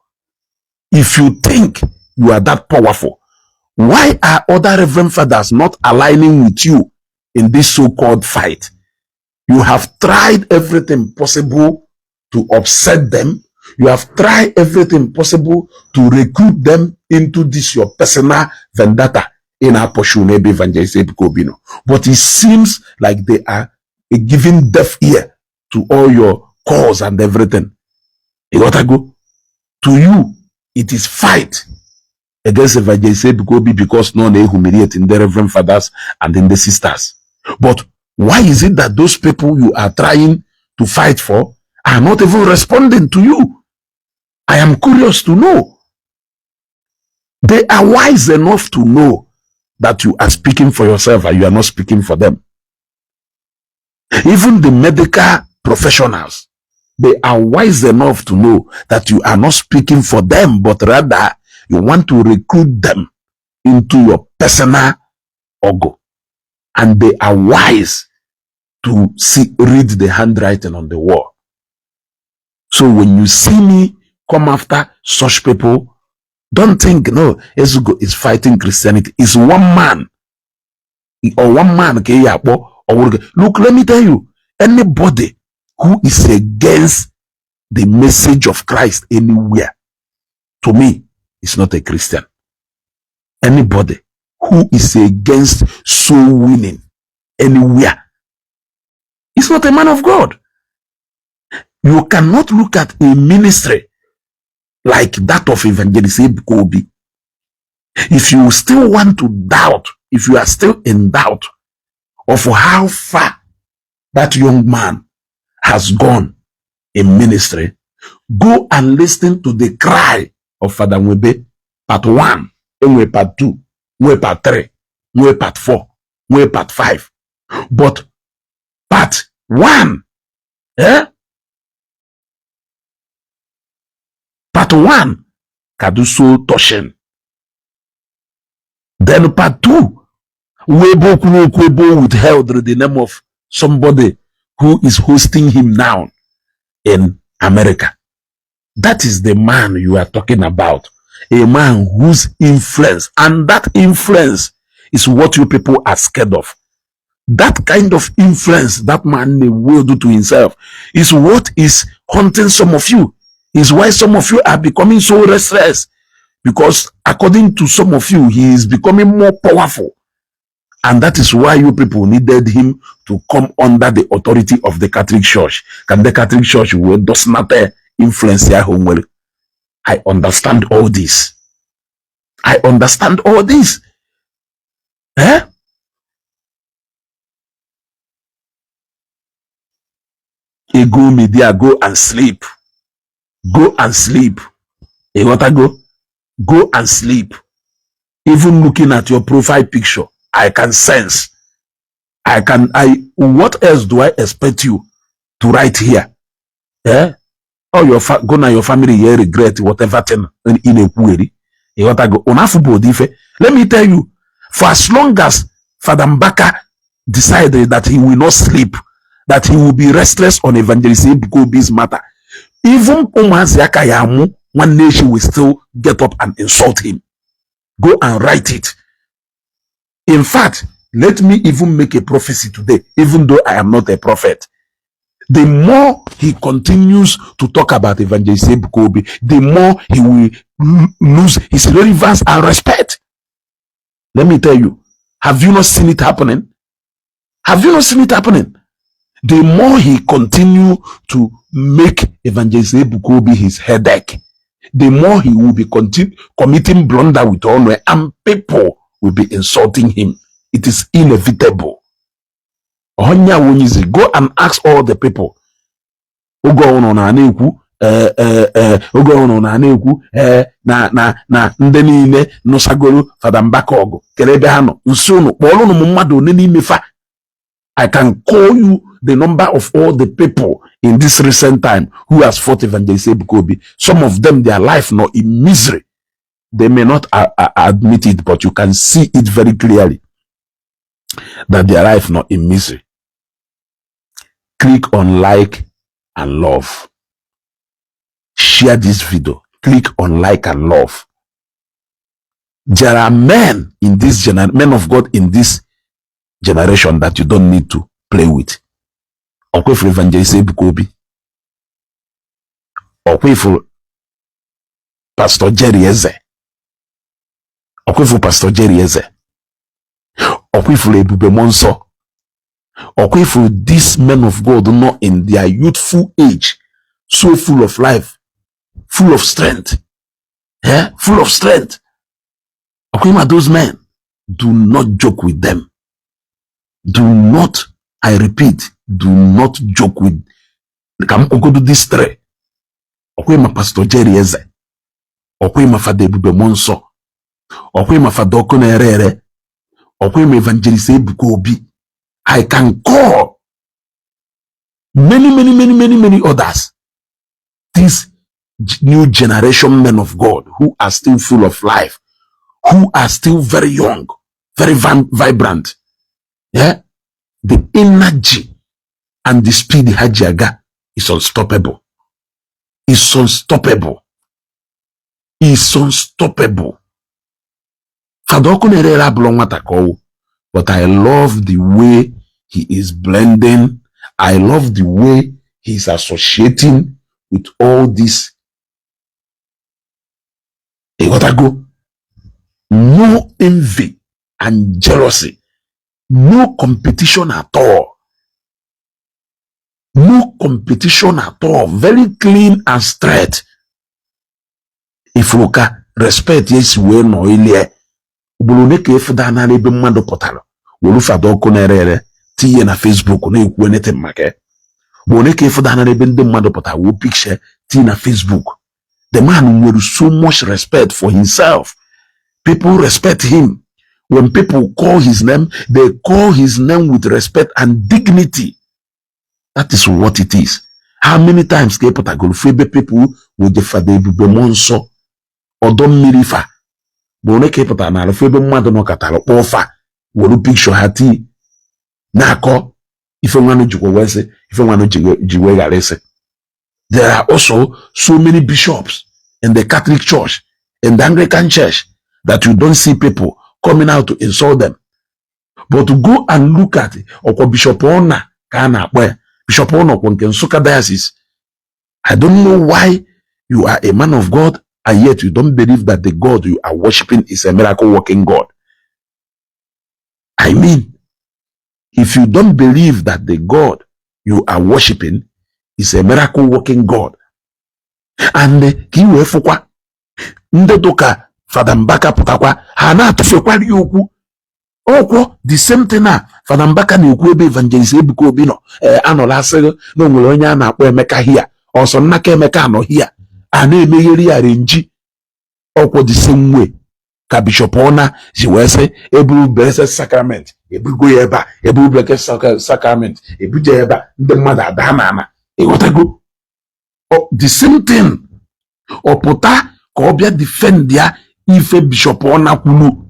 if you think you are that powerful, why are other reverend fathers not aligning with you in this so-called fight? You have tried everything possible to upset them. You have tried everything possible to recruit them into this your personal vendetta in our pursue maybe Evangelist Ebuka Obi nọ. But it seems like they are giving deaf ear to all your calls and everything. You got to go. To you, it is fight against Evangelist Ebuka Obi because no they humiliate in the reverend fathers and in the sisters. But why is it that those people you are trying to fight for are not even responding to you? I am curious to know. They are wise enough to know that you are speaking for yourself and you are not speaking for them. Even the medical professionals, they are wise enough to know that you are not speaking for them, but rather you want to recruit them into your personal ogo. And they are wise To see, read the handwriting on the wall. So when you see me come after such people, don't think, no, Ezugo is fighting Christianity. It's one man or one man ka ya akpọ. Look, let me tell you, anybody who is against the message of Christ anywhere, to me, is not a Christian. Anybody who is against soul winning anywhere is not a man of God. You cannot look at a ministry like that of Evangelist Ebuka Obi. If you still want to doubt, if you are still in doubt of how far that young man has gone in ministry, go and listen to the cry of Father Nwebe, part 1, enwe part 2, nwe part 3, nwe part 4, nwe part 5. But part 1, eh? Part 1 ka do so touching. Then part 2, wee ebe okwuru okwu ebe o withheld the name of somebody who is hosting him now in America. That is the man you are talking about. A man whose influence, and that influence is what you people are scared of. That kind of influence that man will do to himself is what is haunting some of you. Is why some of you are becoming so restless. Because according to some of you, he is becoming more powerful. And that is why you people needed him to come under the authority of the Catholic Church. Can the Catholic Church will does not influence ya nwere. I understand all this. I understand all this. Eh? Ego media, go and sleep. Go and sleep. Go? Go and sleep. Even looking at your profile picture, I can sense. I can, I, what else do I expect you to write here? Eh? Or your go na your family here regret whatever thing in a query. Go? Let me tell you, for as long as Father Mbaka decided that he will not sleep, that he will be restless on Evangelist Ebuka Obi's matter, even ụmụazị aka ya amụ nwanne echi will still get up and insult him. Go and write it. In fact, let me even make a prophecy today, even though I am not a prophet. The more he continues to talk about Evangelist Ebuka Obi, the more he will lose his relevance and respect. Let me tell you, have you not seen it happening? Have you not seen it happening? The more he continue to make Evangelist Ebuka Obi his headache, the more he will be committing blunder with honor and people will be insulting him. It is inevitable. Onya wonyizi, go and ask all the people. Oge ọhụrụ na na-ekwu oge ọhụrụ na na-ekwu na na na ndị niile nụsagoro Fada Mbaka ọgụ kere ebe ha nọ nsi unu kpọọrọ unu m mmadụ one n'ime fa. I can call you the number of all the people in this recent time who has fought Evangelist Ebuka Obi. Some of them, their life not in misery. They may not admit it, but you can see it very clearly that their life not in misery. Click on like and love. Share this video. Click on like and love. There are men in this generation, men of God in this generation that you don't need to play with. Ọkwefuru Evangelist Ebuka Obi. Ọkwefuru Pastor Jerry Eze. Ọkwefuru Pastor Jerry Eze. Ọkwefuru Ebube Mmụọ Nsọ. Ọkwefuru these men of God not in their youthful age, so full of life, full of strength. Eh? Full of strength. Ọkwema those men, do not joke with them. Do not, I repeat, do not joke with ka m kpọgodo this three. Ọkwema Pastor Jerry Eze. Ọkwema Fada Ebube Mmụọ Nsọ. Ọkwema Fada Ọkụ na-ere ere. Ọkwema Evangelist Ebuka Obi. I can call many, many, many, many, many others. These new generation men of God who are still full of life, who are still very young, very vibrant. Yeah, the energy And the speed ha ji aga is unstoppable, is unstoppable, is unstoppable. Fada ọkụ na-ere ere abụrụ nwata ka ọwụ, but I love the way he is blending. I love the way he is associating with all this. Ịghọtago? No envy and jealousy, no competition at all, no competition at all. Very clean and straight. Ifuruka respect ya si wee nọ ilie ugboro ole ka efuda n'ala ebe mmadụ pụtara were fada ọkụ na-ere ere tinye na Facebook na-ekwu anything maka ya. Ugboro ole ka efuda n'ala ebe ndị mmadụ pụtara wee picture tinye na Facebook. The man nwere so much respect for himself. People respect him. When people call his name, they call his name with respect and dignity. That is what it is. How many times ka ị pụtagoro fụ ebe people with Fada Ebube Mmụọ Nsọ ọdọ mmiri fa bụ ole ka ị pụtara n'ala fụ ebe mmadụ nọkọtara kpọọ fa were picture ha tii na-akọ ife nwanụ jikwa wee sị ife nwanụ ji wee ghara ịsị. There are also so many bishops in the Catholic Church, in the Anglican Church, that you don't see people coming out to insult them. But to go and look at ọkwa Bishop Ọna ka a na-akpọ ya, Bishop Ọna ọkwa nke Nsụka Diocese. I don't know why you are a man of God and yet you don't believe that the God you are worshiping is a miracle working God. I mean, if you don't believe that the God you are worshiping is a miracle working God, and ka ị wee fụkwa ndị dụka Fada Mbaka pụtakwa ha na-atụfekwara ya okwu ọkwọ, the same thing a Fada Mbaka na-ekwu ebe Evangelist Ebuka Obi nọ ee anọla asịrị na o nwere onye a na-akpọ Emeka hia ọsọ nnaka Emeka anọ hia a na-emegheri ya renji ọkwọ, the same way ka Bishop Ọna ji wee sị eburu Blessed Sacrament ebugo ya ebe a, eburu Blessed Sacrament ebuje ya ebe a, ndị mmadụ ada na ana. Ịghọtago? The same thing ọ pụta ka ọ bịa defend ya ife Bishop Ọna kwuru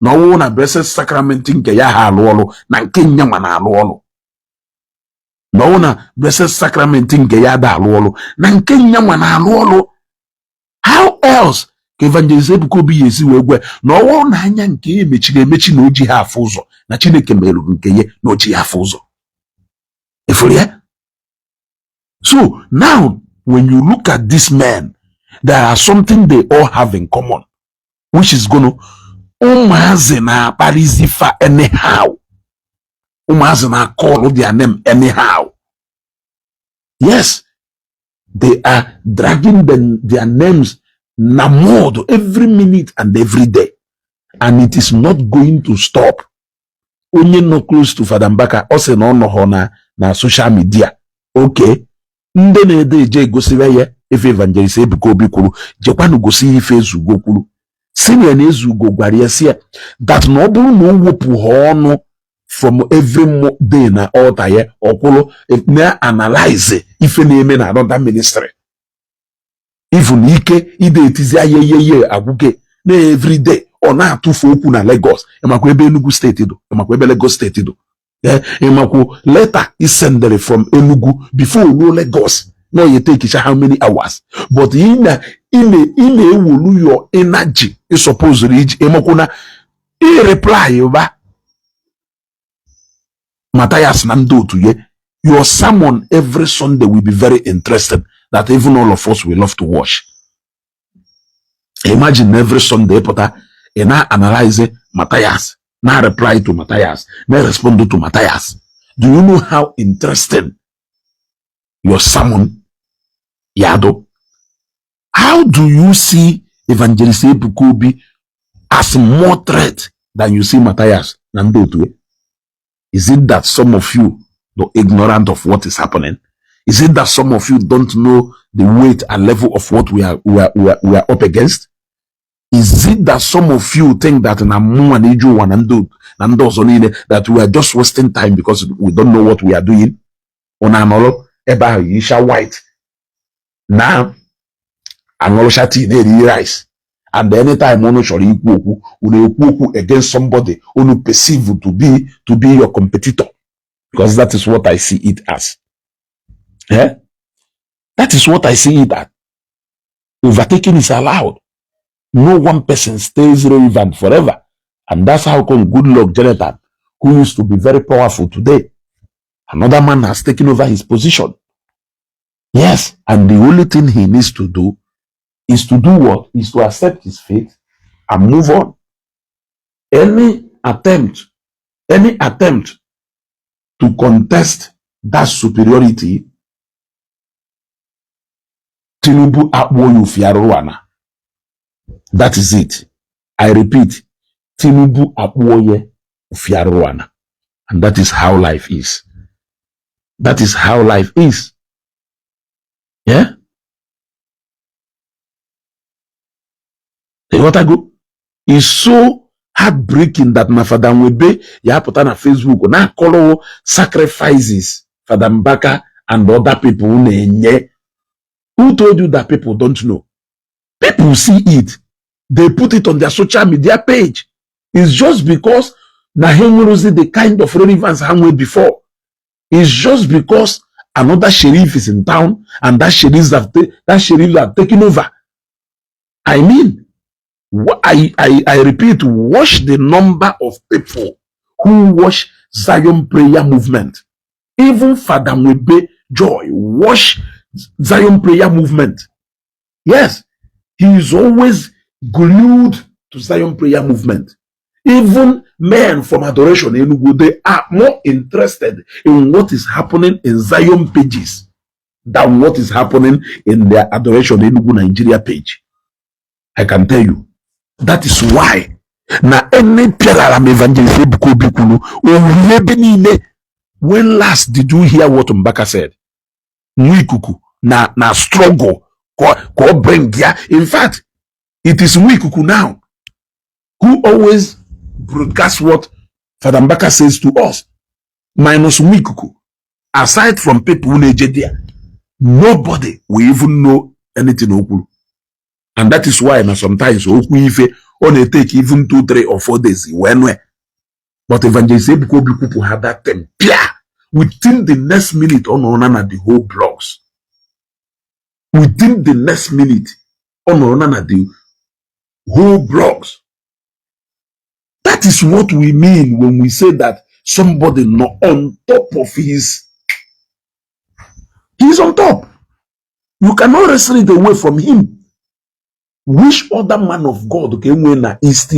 na ọwụ na Blessed Sacrament nke ya ha alụ ọrụ na nke nyanwa na-alụ ọrụ, na ọwụ na Blessed Sacrament nke ya da alụ ọrụ na nke nyanwa na-alụ ọrụ. How else ka Evangelist Ebuka Obi ya esi wee gwe na ọwụ na anya nke ya emechiri emechi na o ji ha afụ ụzọ na Chineke merụrụ nke ya na o ji ya afụ ụzọ efuru ya? So now, when you look at this men, there are something they all have in common, which is gonna ụmụazị na-akparịzi fa anyhow, ụmụazị na-call their name anyhow. Yes, they are dragging them, their names na mud every minute and every day, and it is not going to stop. Onye nọ close to Fada Mbaka ọ sị na ọ nọghọ na social media. Okay, ndị na-ede eje egosiwe ya ife Evangelist Ebuka Obi kwuru, jekwanụ gosi ya ife Ezugo kwuru. Senior na Ezugo gwara ya si ya that na ọ bụrụ na o wepụ ha ọnụ from every day na altar ya ọkwụrụ na-analyze ife na-eme na another ministry, even ike ide etizi ayeyeye agwụge na everyday ọ na-atụfu okwu na Lagos. Ịmakwa ebe Enugu Steeti dụ? Ịmakwa ebe Lagos Steeti dụ? Ịmakwa letter isendere from Enugu before ruo Lagos na oye take how many hours? But ị na ị na-ewolu your energy ị suppose iji ịmakwu na ị reply ba Matthias na ndị otu ya. Your sermon every Sunday will be very interesting that even all of us will love to watch. Imagine every Sunday pụta ị na-analyze Matthias, na reply to Matthias, na respond to Matthias. Do you know how interesting your sermon yado? How do you see Evangelist Ebuka Obi as more threat than you see Matthias na ndị otu ya? Is it that some of you are ignorant of what is happening? Is it that some of you don't know the weight and level of what we are up against? Is it that some of you think that na mụnwa na iju ụwa na ndị ọzọ niile that we are just wasting time because we don't know what we are doing? Unu anọrọ ebe ahụ yisha white na aṅụrụcha tea na-eri rice, and anytime unu chọrọ ikwu okwu, unu ekwu okwu against somebody unu perceive to be your competitor. Because that is what I see it as. Eh? That is what I see it as. Overtaking is allowed. No one person stays relevant forever. And that's how come Goodluck Jonathan, who used to be very powerful today, another man has taken over his position. Yes, and the only thing he needs to do is to do what? Is to accept his fate and move on. Any attempt to contest that superiority, Tinubu akpụọ ya ofi arụrụ ana. That is it. I repeat, Tinubu akpụọ ya ofi arụrụ ana. And that is how life is. That is how life is. Yeah? Ịghọtago? It's so heartbreaking that na Fada Nwebe ya pụta na Facebook na-akọrọ sacrifices Fada Mbaka and other people na-enye. Who told you that people don't know? People see it. They put it on their social media page. It's just because na ha enwerozi the kind of relevance ha nwere before. It's just because another sheriff is in town and that sheriff have taken over. I mean, I repeat, watch the number of people who watch Zion Prayer Movement. Even Father Nwebe Joy watch Zion Prayer Movement. Yes, he is always glued to Zion Prayer Movement. Even men from Adoration Enugu, they are more interested in what is happening in Zion pages than what is happening in their Adoration Enugu Nigeria page. I can tell you. That is why na any pịara m Evangelist Ebuka Obi kwuru owuwe ebe niile. When last did you hear what Mbaka said? Nwa ikuku na struggle ka ọ bring ya. In fact, it is nwa ikuku now who always broadcast what Father Mbaka says to us, minus nwa ikuku. Aside from people na-eje there, nobody will even know anything o kwuru. And that is why na sometimes okwu ife ọ na-etake even 2, 3 or 4 days wee nụ. But Evangelist Ebuka Obi kwupụ ha that thing pịa, within the next minute ọ nọrọ na the whole blogs. Within the next minute ọ nọrọ na the whole blogs. That is what we mean when we say that somebody not on top of his, he's on top. You cannot wrestle it away from him. Which other man of God ka enwe na East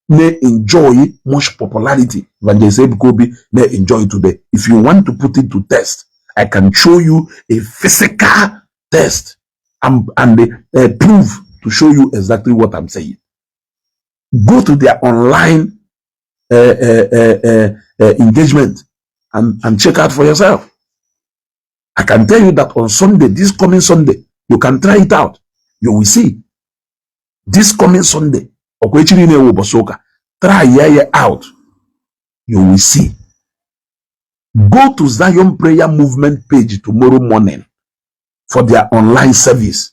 na-enjoy much popularity Evangelist Ebuka Obi na-enjoy today? If you want to put it to test, I can show you a physical test and proof to show you exactly what I'm saying. Go to their online engagement and check out for yourself. I can tell you that on Sunday, this coming Sunday, you can try it out. You will see. This coming Sunday, ọkwa echi niile wụ ụbọchị ụka, try ya out. You will see. Go to Zion Prayer Movement page tomorrow morning for their online service.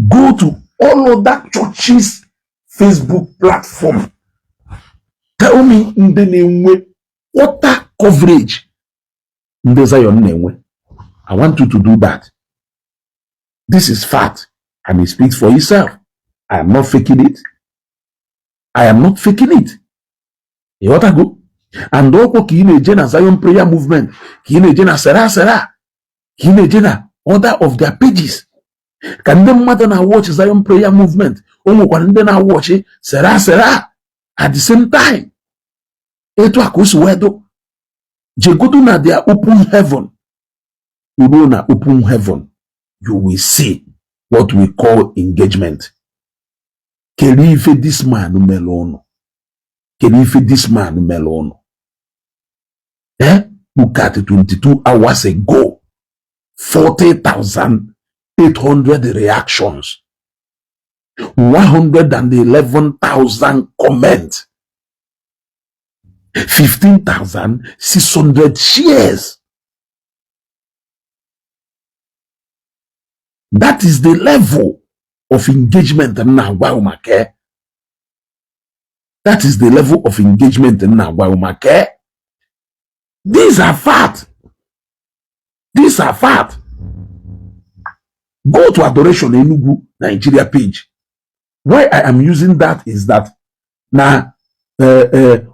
Go to all other churches' Facebook platform. Tell me ndị na-enwe quarter coverage ndị Zion na-enwe. I want you to do that. This is fact and it speaks for itself. I am not faking it. I am not faking it. Ịghọtago? And ọkwọ ka ị na-eje na Zion Prayer Movement, ka ị na-eje na Sera Sera, ka ị na-eje na other of their pages. Ka ndị mmadụ na-watch Zion Prayer Movement, o nwekwara ndị na-watch Sera Sera at the same time. Etu a ka o si wee dụ. Jegodu na their Open Heaven. Iruo na Open Heaven, you will see what we call engagement. Kedu ife this man mere ụnụ? Kedu ife this man mere ụnụ? Eh? Look at 22 hours ago, 40,800 reactions, 111,000 comments, 15,600 shares. That is the level of engagement m na-agwa ụmaka. That is the level of engagement m na-agwa ụmaka. These are fact. These are fact. Go to Adoration Enugu Nigeria page. Why I am using that is that na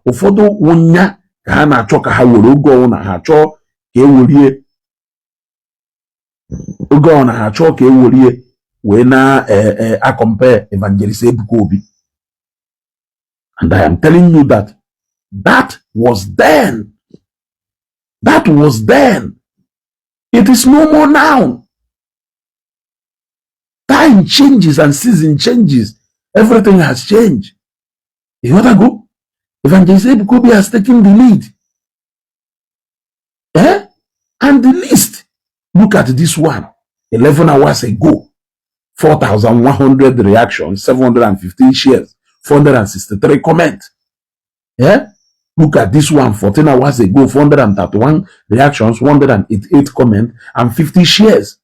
ụfọdụ wụnya ka ha na-achọ ka ha were oge ọnwụ na ha chọọ ka e werie oge ọ na ha chọọ ka e werie wee na a-compare Evangelist Ebuka Obi. And I am telling you that that was then. That was then. It is no more now. Time changes and season changes. Everything has changed. You want to go? Evangelist Ebuka Obi has taken the lead. Eh? And the list. Look at this one. 11 hours ago. 4,100 reactions, 715 shares, 463 comments. Yeah? Look at this one, 14 hours ago, 431 reactions, 188 comments, and 50 shares.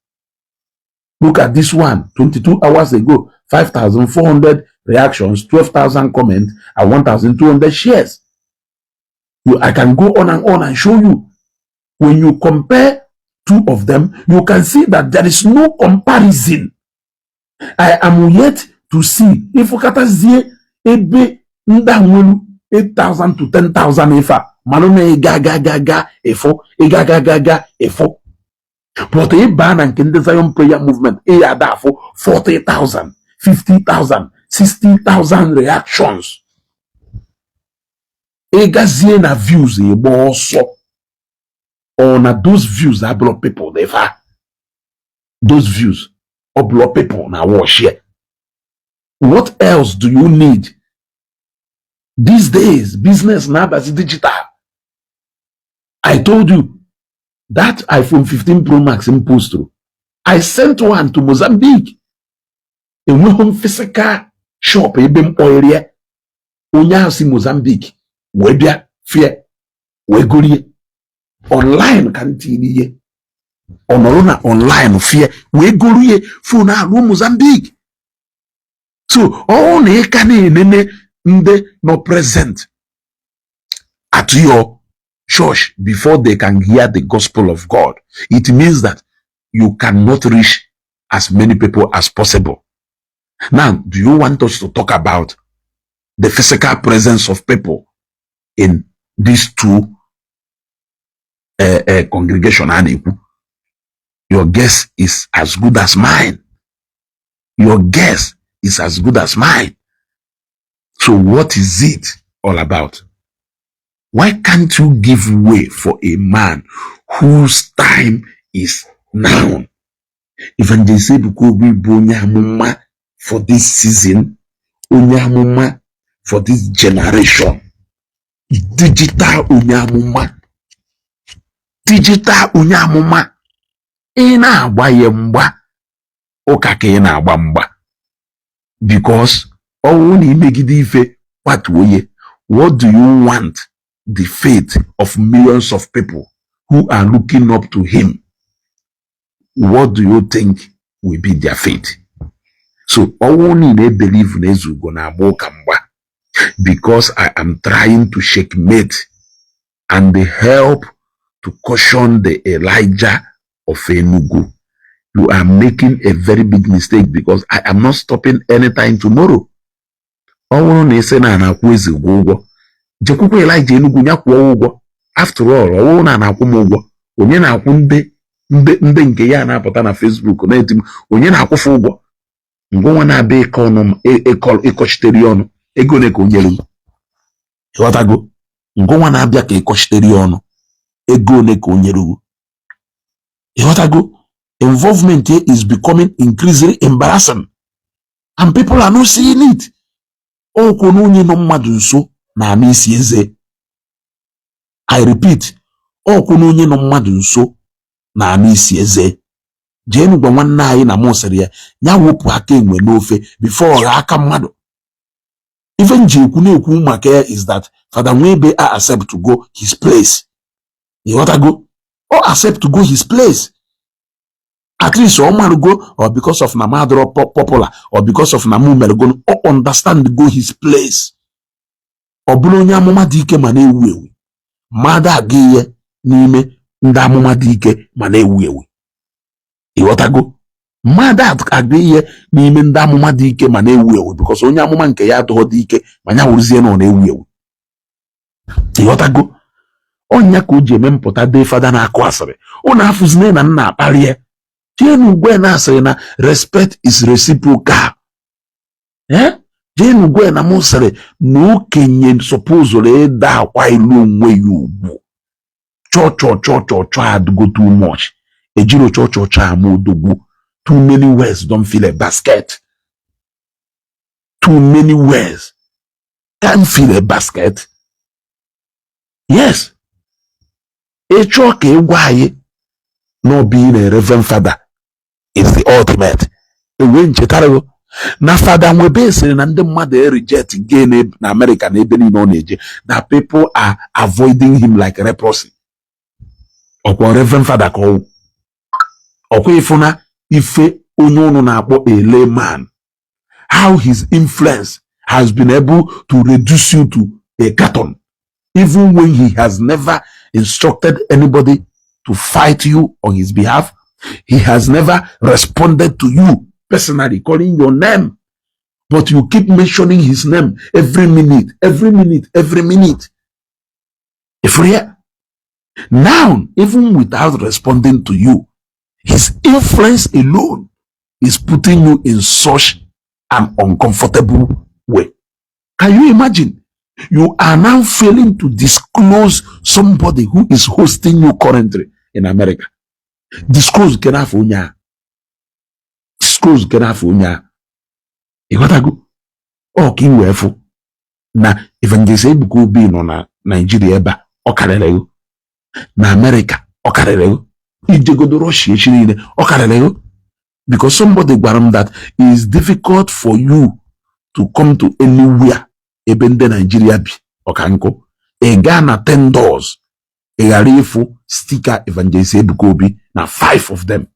Look at this one, 22 hours ago, 5,400 reactions, 12,000 comments, and 1,200 shares. I can go on and on and show you. When you compare two of them, you can see that there is no comparison. I am yet to see if ụkatazie ebe ndị a nwelu 8,000 to 10,000 ife a manụ na ịga ga ga ga ịfụ ịga ga ga ga ịfụ, but ịba na nke ndị Zion Prayer Movement, ị ya ada afụ 40,000, 50,000, 60,000 reactions. Ịgazie na views, ịgba ọsọ ọ na those views abụrụ people dị fa, those views ọ bụrụ people na watch here. What else do you need these days? Business na-abazi digital. I told you that iPhone 15 Pro Max m posturu, I sent one to Mozambique. Enweghị m physical shop ebe m kpọrọ ya. Onye ahụ si Mozambique wee bịa fie wee gorie online ka m tinye ihe ọ nọrọ na online fie wee gorie phone ahụ Mozambique. So ọ na ị ka na-enene ndị nọ present at your church before they can hear the gospel of God, it means that you cannot reach as many people as possible. Now, do you want us to talk about the physical presence of people in these two congregation a na-ekwu? Your guess is as good as mine. Your guess is as good as mine. So what is it all about? Why can't you give way for a man whose time is now? Evangelist Ebuka Obi bụ onye amụma for this season, onye amụma for this generation, digital onye amụma, digital onye amụma. Ị na-agba ya mgba ụka ka ị na-agba mgba, because ọnwụ na imegide ife kwatuo ya. What do you want the faith of millions of people who are looking up to him? What do you think will be their fate? So ọnwụ niile believe na Ezugo na-agba ụka mgba because I am trying to checkmate and help to caution the Elijah of Enugu, you are making a very big mistake, because I am not stopping anytime tomorrow. Ọ bụrụ na ị sị na a na-akwụ Ezugo ụgwọ, jekwukwa Elijah Enugu ya kwụọ ụgwọ. After all, ọ bụrụ na a na-akwụ m ụgwọ, onye na-akwụ ndị ndị ndị nke ya na-apụta na Facebook na-eti m? Onye na-akwụfe ụgwọ ngwa na-abịa ịkọ ọnụ m, ịkọchitere ya ọnụ? Ego ole ka o nyere m? Ịghọtago? Ngwa na-abịa ka ịkọchitere ya ọnụ, ego ole ka o nyere gị? Ịghọtago? Involvement here is becoming increasingly embarrassing and people are not seeing it. Okwu na onye nọ mmadụ nso na-ama isi eze. I repeat, okwu na onye nọ mmadụ nso na-ama isi eze. Jee gwa nwanne anyị na mụ sịrị ya ya wepụ aka enwe n'ofe before ọ ghaa aka mmadụ. Ife m ji ekwu na-ekwu maka ya is that Fada Nwebe a accept to go his place. Ịghọtago? Ọ accept to go his place. At least ọ marụgo, or because of na m adịrọ popular, or because of na mụ merego, ọ understand go his place. Ọ bụrụ onye amụma dị ike ma na-ewu ewu, mmadụ aga ihe. N'ime ndị amụma dị ike ma na-ewu ewu, ịghọtago? Mmadụ agụ ihe n'ime ndị amụma dị ike ma na-ewu ewu, because onye amụma nke ya adịghị dị ike ma ya wụrụzie na ọ na-ewu ewu, ịghọtago? Ọnya ka o ji eme mpụta dee fada na-akụ asịrị. Ụnụ afụzine na nna akparị ya jee ugwe na asịrị na respect is reciprocal. Eh, jee ugwe na mụ sịrị na okenye supposed ịda akwa ilu onwe ya ugwu. Chọọ chọọ chọọ chọọ chọọ adịgo too much. Ejiro chọọ chọọ chọọ ama odogwu. Too many words don't fill a basket. Too many words can't fill a basket. Yes, ị chọọ ka ị gwa anyị na ọ bụ na Reverend Father is the ultimate. Ewee nchetara gị na Fada Nwebe sịrị na ndị mmadụ e reject gay na America na ebe niile ọ na-eje, na people are avoiding him like leprosy. Ọkwa Reverend Father ka ọwụ? Ọkwa ịfụna ife onye ụnụ na-akpọ a layman, how his influence has been able to reduce you to a carton, even when he has never instructed anybody to fight you on his behalf? He has never responded to you personally, calling your name, but you keep mentioning his name every minute, every minute, every minute. If now, even without responding to you, his influence alone is putting you in such an uncomfortable way. Can you imagine? You are now failing to disclose somebody who is hosting you currently in America. Disclose kenafọ onye a. Disclose kenafọ onye a. Ịghọtago? Ọ ka ị wee fụ na Evangelist Ebuka Obi nọ na Naijiria ebe a, ọ karịrị ego. Na Amerịka, ọ karịrị ego. Ijegodo Russia echi niile, ọ karịrị ego. Because somebody gwara m that it is difficult for you to come to anywhere ebe ndị Naijiria bi ọka nkụ. Ị gaa na 10 doors, ị ghara ịfụ sticker Evangelist Ebuka Obi na five of them.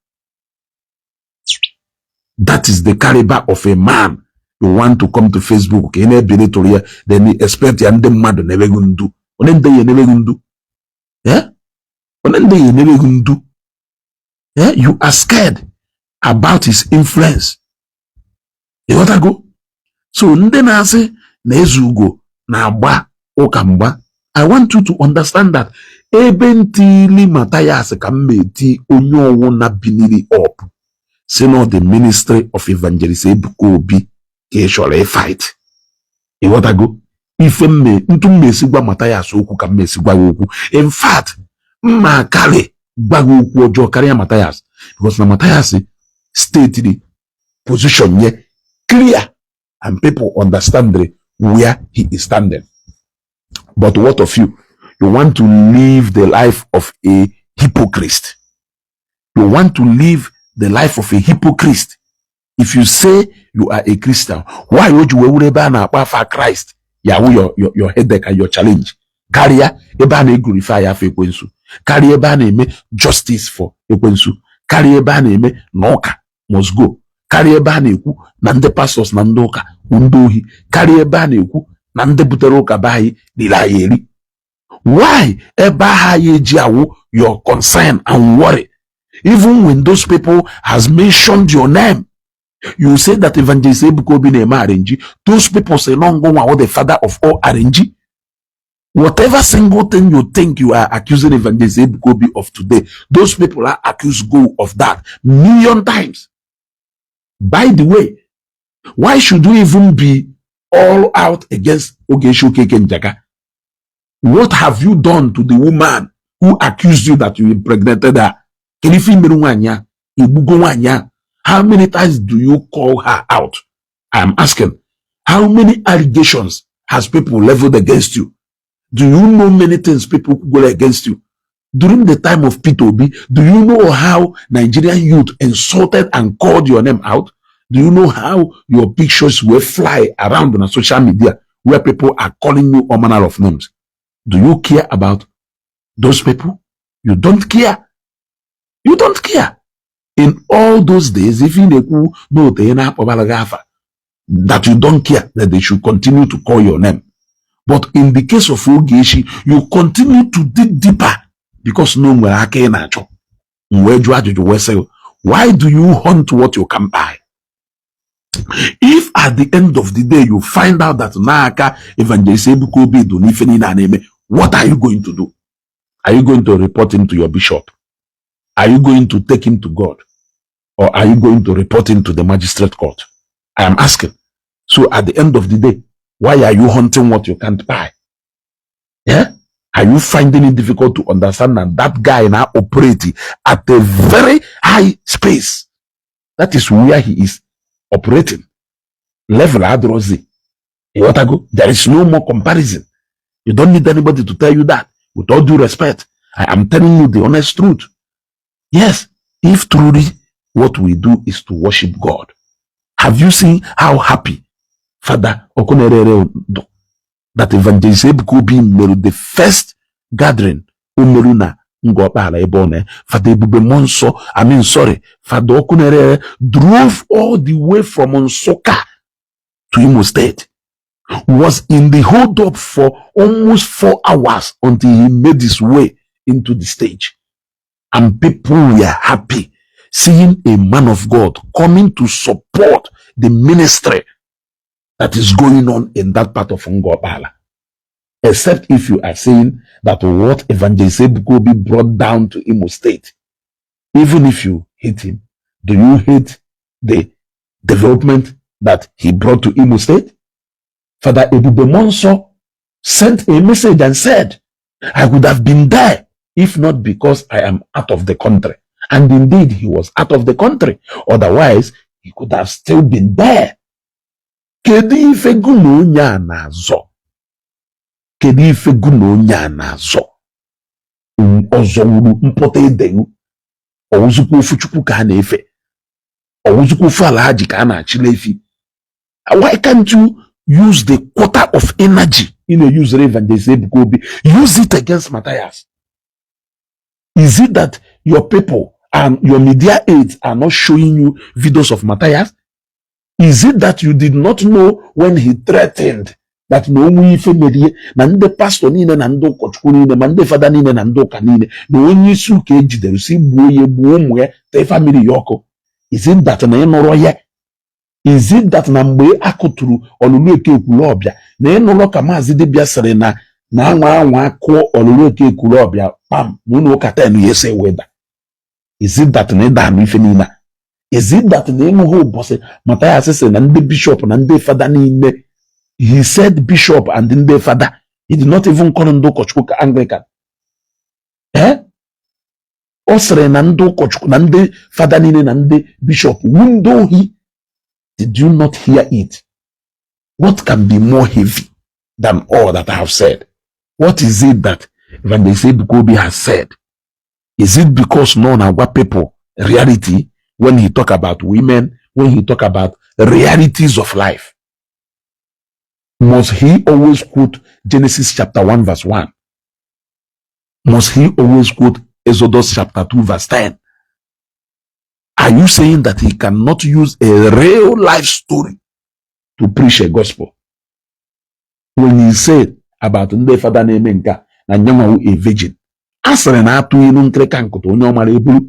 That is the caliber of a man you want to come to Facebook ka ị na-ebili tụrụ ya, then you expect ya ndị mmadụ na-emeghị ndu. Onye ndị ya enemeghị ndu? Eh? Onye ndị ya enemeghị ndu? Eh? You are scared about his influence. Ịghọtago? So ndị na-asị na Ezeugo na-agba ụka mgba, I want you to understand that ebe ntili Mathias ka m eti onye ọwụ na biniri up si na the ministry of Evangelist Ebuka Obi ka ị chọrọ ịfight. Ịghọtago? Ife mme ntu mmesi gwa Mathias okwu ka mmesi gwa ya okwu. In fact, mma akarị gwa gị okwu ọjọọ karịa Mathias, because na Mathias state position ye clear and people understand where he is standing. But what of you? You want to live the life of a hypocrite. You want to live the life of a hypocrite. If you say you are a Christian, why would you were ebe a na-akpọ afa Christ ya wụ your headache and your challenge, karịa ebe a na-eglorify afa ekwensu, karịa ebe a na-eme justice for ekwensu, karịa ebe a na-eme na ụka must go, karịa ebe a na-ekwu na ndị pastors na ndị ụka bụ ndị ohi, karịa ebe a na-ekwu na ndị butere ụka be anyị riri anyị eri? Why ebe ahụ anyị eji awụ your concern and worry, even when those people has mentioned your name? You say that Evangelist Ebuka Obi na-eme arrange. Those people say no ngwa the father of all arrange. Whatever single thing you think you are accusing Evangelist Ebuka Obi of today, those people are accused go of that million times. By the way, why should you even be all out against Ogechi Okeke Njaka? What have you done to the woman who accused you that you impregnated her? Kedu ife imere nwaanyị a? Igbugo nwaanyị a? How many times do you call her out? I am asking. How many allegations has people leveled against you? Do you know many things people go against you? During the time of Peter Obi, do you know how Nigerian youth insulted and called your name out? Do you know how your pictures were fly around on social media where people are calling you all manner of names? Do you care about those people? You don't care. You don't care. In all those days, if you know that you don't care, that they should continue to call your name. But in the case of Ogechi, you continue to dig deeper. Because na o nwere aka ị na-achọ. M wee jụọ ajụjụ wee sị, why do you hunt what you can buy? If at the end of the day you find out that n'aka Evangelist Ebuka Obi dị n'ife niile a na-eme, what are you going to do? Are you going to report him to your bishop? Are you going to take him to God? Or are you going to report him to the magistrate court? I am asking. So at the end of the day, why are you hunting what you can't buy? Yeah? Are you finding it difficult to understand that that guy now operating at a very high space? That is where he is operating. Level adrozi. Go? There is no more comparison. You don't need anybody to tell you that. With all due respect, I am telling you the honest truth. Yes, if truly what we do is to worship God. Have you seen how happy Father Okonerere do that Evangelist Ebuka Obi mere the first gathering o meru na Ngọkpala ebe ọ na Father Ebube Muonso, I mean, sorry, Father Okonerere drove all the way from Nsukka to Imo State, was in the hold up for almost 4 hours until he made his way into the stage. And people were happy seeing a man of God coming to support the ministry that is going on in that part of Ngopala. Except if you are saying that what Evangelist Ebuka Obi brought down to Imo State, even if you hate him, do you hate the development that he brought to Imo State? Father Ebube Muonso sent a message and said, "I would have been there if not because I am out of the country." And indeed, he was out of the country. Otherwise, he could have still been there. Kedu ife gụ na onye a na-azọ? Kedu ife gụ na onye a na-azọ? Ọzọ wuru mpụta edeghị ọwụzụkwa ofu Chukwu ka a na-efe, ọwụzụkwa ofu ala ha ji ka a na-achịla efi. Why can't you use the quarter of energy ị na-use Evangelist Ebuka Obi, use it against Matthias? Is it that your people and your media aides are not showing you videos of Matthias? Is it that you did not know when he threatened that na onwe ife merie na ndị pastọ niile na ndị ụkọchukwu niile ma ndị fada niile na ndị ụka niile na onye isi ụka ejidere si gbuo ya, gbuo ụmụ ya, tee family ya ọkụ? Is it that na ịnụrọ ya? Is it that na mgbe a kụturu ọlụlụ eke ekwulu ọbịa na ịnụrọ ka maazị dibịa sịrị na na anwa anwa kụọ ọlụlụ eke ekwulu ọbịa kpam na ụlọ ụka ten ya ese weda? Is it that na ịda anụ ife niile a? Is it that na ịnụghị ụbọchị Mathias sị na ndị bishọp na ndị fada niile? He said bishop and ndị fada. He did not even call ndị ụkọchukwu ka Anglican. Eh, ọ sịrị na ndị ụkọchukwu na ndị fada niile na ndị bishọp wu ndị ohi. Did you not hear it? What can be more heavy than all that I have said? What is it that Evangelist Ebuka Obi has said? Is it because no na-agwa people reality when he talk about women, when he talk about realities of life? Must he always quote Genesis chapter 1 verse 1? Must he always quote Exodus chapter 2 verse 10? Are you saying that he cannot use a real life story to preach a gospel? When he said about ndị fada na-eme nke a na nyanwawu a virgin, a sịrị na atụ ilu nkịrịka nkụta onye ọ mara eburu.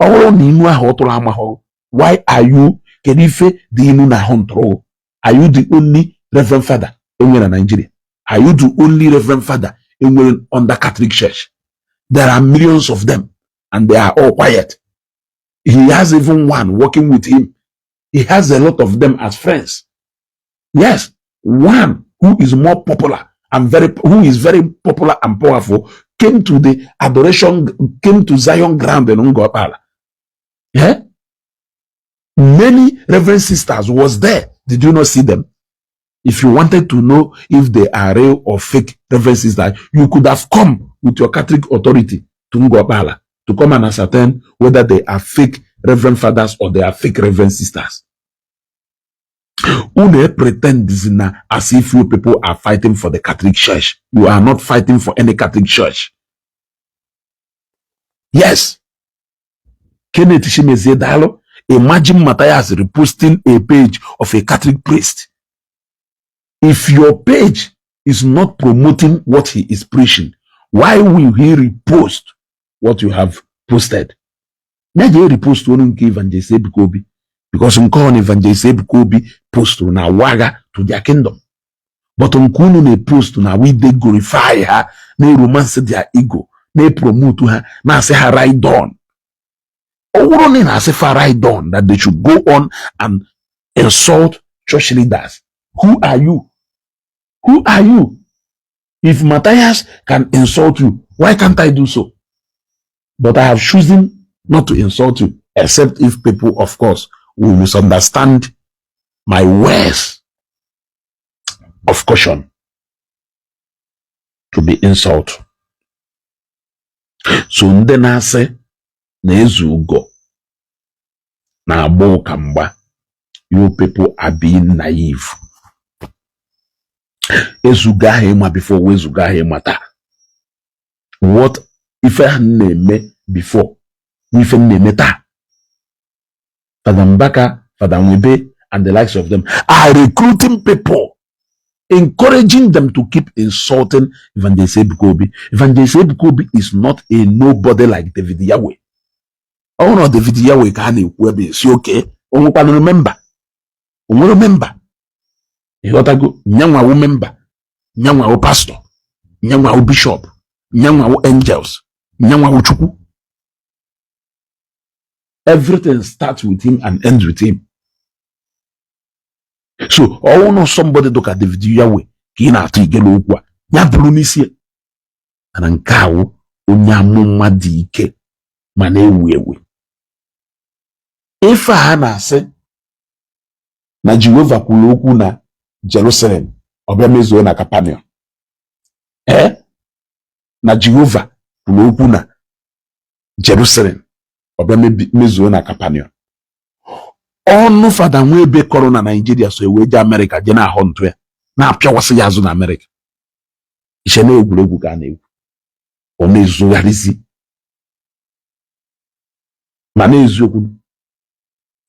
Ọ bụrụ na inu ahụ ọ tụrụ amaghọ, why are you, kedu ife dị inu na ahụ ntụrụ? Are you the only reverend father enwere na Nigeria? Are you the only reverend father enwere under Catholic Church? There are millions of them and they are all quiet. He has even one working with him. He has a lot of them as friends. Yes, one who is more popular and very who is very popular and powerful came to the adoration, came to Zion ground in Ngopala. Yeah? Many reverend sisters was there. Did you not see them? If you wanted to know if they are real or fake reverend sisters, you could have come with your Catholic authority to Ngopala to come and ascertain whether they are fake reverend fathers or they are fake reverend sisters. Unu pretend na as if you people are fighting for the Catholic Church. You are not fighting for any Catholic Church. Yes. Kenneth Chimezie Dalo, imagine Matthias reposting a page of a Catholic priest. If your page is not promoting what he is preaching, Why will he repost what you have posted? Ya jee repost onu nke Evangelist Ebuka Obi, because nke ọ na Evangelist Ebuka Obi posturu na waga to their kingdom, but nke unu na-epost na we dey glorify ha, na-romance their ego, na-epromote ha, na-asị ha ride on. Ọ bụrụ na ị na-asị fa ride on, that they should go on and insult church leaders, who are you? Who are you? If Matthias can insult you, why can't I do so? But I have chosen not to insult you, except if people, of course, will misunderstand my words of caution to be insult. So ndị na-asị na eze ugo na-agba ụka mgba, you people are being naive. Ezugo ahụ ịma before, wezugo ahụ ịma taa. What ife ahụ na-eme before, ife m na-eme taa. Fada Mbaka, Fada Nwebe and the likes of them are recruiting people, encouraging them to keep insulting Evangelist Ebuka Obi. Evangelist Ebuka Obi is not a nobody like David Yahweh. Ọ bụrụ na David Yahweh ka a na-ekwu ebe esi oke o nwekwanụrụ member, o nwere member, ịghọtago? Nyanwawo member, nyanwawo pastor, nyanwawo bishop, nyanwawo angels, nyanwawo Chukwu. Everything starts with him and ends with him. So ọwụ nọ somebody dịka David Yahweh ka ị na-atụ igele okwu a ya bụrụ n'isi ya. Mana nke awụ onye amụma dị ike ma na-ewu ewu. Ife a na-asị na Jehova kwuru okwu na Jerusalem, ọ bịa mezuo na Capernaum. Ee, na Jehova kwuru okwu na Jerusalem, ọ bịa mezuo na Capernaum. Ọnụ Fada Nwebe kọrọ na Naijiria so ewee jee Amerịka, jee na-ahụ ntụ ya na-apịawasị ya azụ na Amerịka. Iche na egwuregwu ka a na-egwu? Ọ na-ezugharịzi ma na-eziokwu.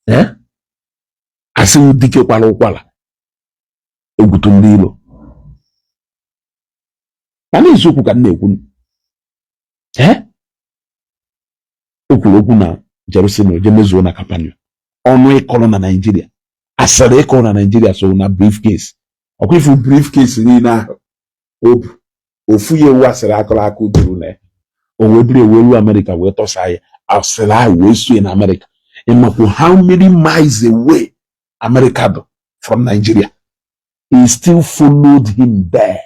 Ee, asịghị dike kwara ụkwara egwutu ndị ilo, ma na-eziokwu ka m na-ekwu. Ee, o kwuru okwu na Jerusalem, je mezuo na Capernaum. Ọnụ ịkọrọ na Naijiria, asịrị ịkọrọ na Naijiria so na briefcase. Ọkwa ifu briefcase niile ahụ o bu, ofu ya ewu asịrị akọrọ akụ juru na ya. O wee buru ewe ruo Amerịka, wee tọsa ya. Asịrị ahụ wee sue na Amerịka. Ịmakwu how many miles away America dị from Nigeria? He still followed him there,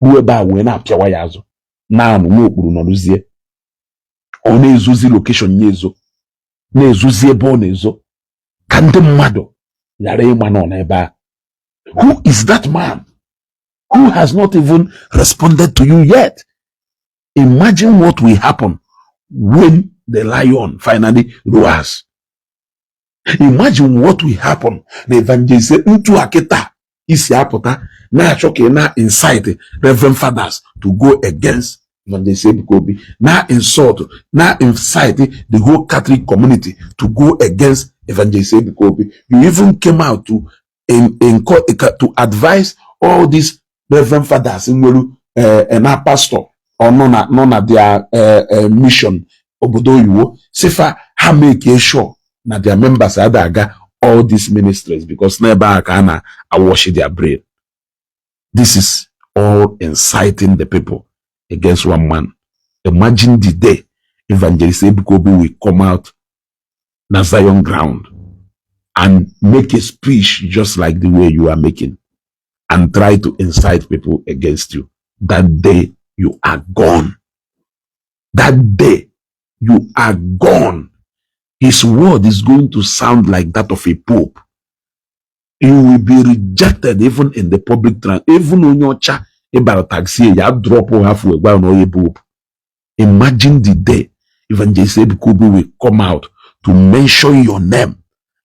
ruo ebe a wee na-apịawa ya azụ. Naanụ n'okpuru nọrụzie, ọ na-ezozi location ya, ezo na-ezozi ebe ọ na-ezo ka ndị mmadụ ghara ịma nọ n'ebe a. Who is that man who has not even responded to you yet? Imagine what will happen when the lion finally roars. Imagine what will happen na Evangelist ntu akịta isi apụta na-achọ ka ị na incite reverend fathers to go against Evangelist Ebuka Obi, na insult, na incite the whole Catholic community to go against Evangelist Ebuka Obi. You even came out to advise all these reverend fathers nwere na pastor or nọ na their mission obodo oyibo, sifa ha make sure na their members ada aga all these ministries, because n'ebe a ka a na-awash their brain. This is all inciting the people against one man. Imagine the day Evangelist Ebuka Obi will come out na Zion ground and make a speech just like the way you are making and try to incite people against you. That day you are gone. That day you are gone. His word is going to sound like that of a pope. You will be rejected even in the public transport. Even onye ọcha ịbara taxi ya drop halfway gwa na onye pope. Imagine the day Evangelist Ebuka Obi will come out to mention your name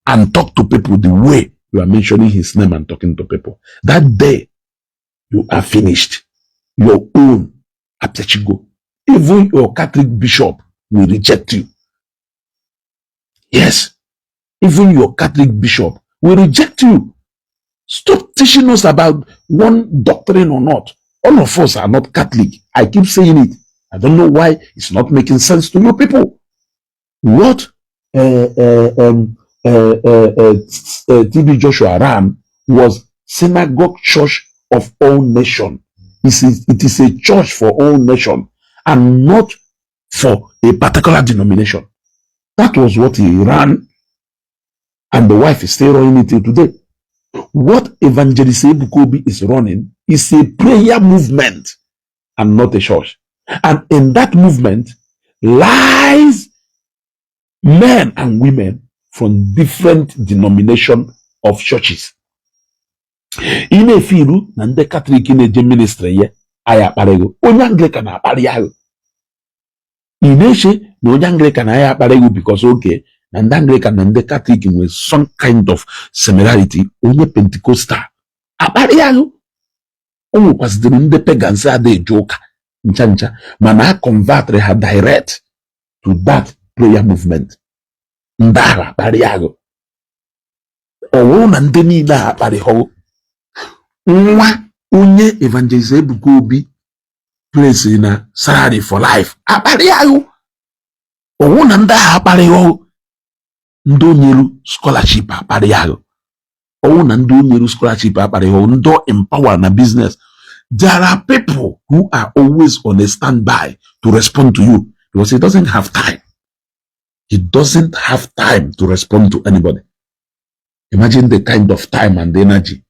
and talk to people the way you are mentioning his name and talking to people. That day, you are finished. Your own apịachigo. Even your Catholic bishop will reject you. Yes, even your Catholic bishop will reject you. Stop teaching us about one doctrine or not. All of us are not Catholic. I keep saying it. I don't know why it's not making sense to you people. What TB Joshua ran was Synagogue Church of All Nation. It is a church for all nation and not for a particular denomination. That was what he ran, and the wife is still running it till today. What Evangelist Ebuka Obi is running is a prayer movement and not a church. And in that movement lies men and women from different denomination of churches. Ị na-efe iru na ndị Katọlik na-eje ministry ya anyị akparịghị onye Anglican akparị ahụ. Ị na-eche na onye Anglican anyị akparịghị because oge na ndị Anglican na ndị Katọlik nwere some kind of similarity. Onye Pentecostal akparị ahụ. O nwekwazidiri ndị pagans ada eje ụka ncha ncha, mana a convert ha direct to that prayer movement. Ndị ahụ akparị ahụ. Ọ bụrụ na ndị niile a akparịghị nwa onye Evangelist Ebuka Obi place na salary for life akparị ahụ. Ọ bụrụ na ndị ahụ akparịghị ndị onyelu scholarship akparị ahụ. Ọ bụrụ na ndị onyelu scholarship akparịghị ndị empower na business. There are people who are always on a standby to respond to you because he doesn't have time. He doesn't have time to respond to anybody. Imagine the kind of time and energy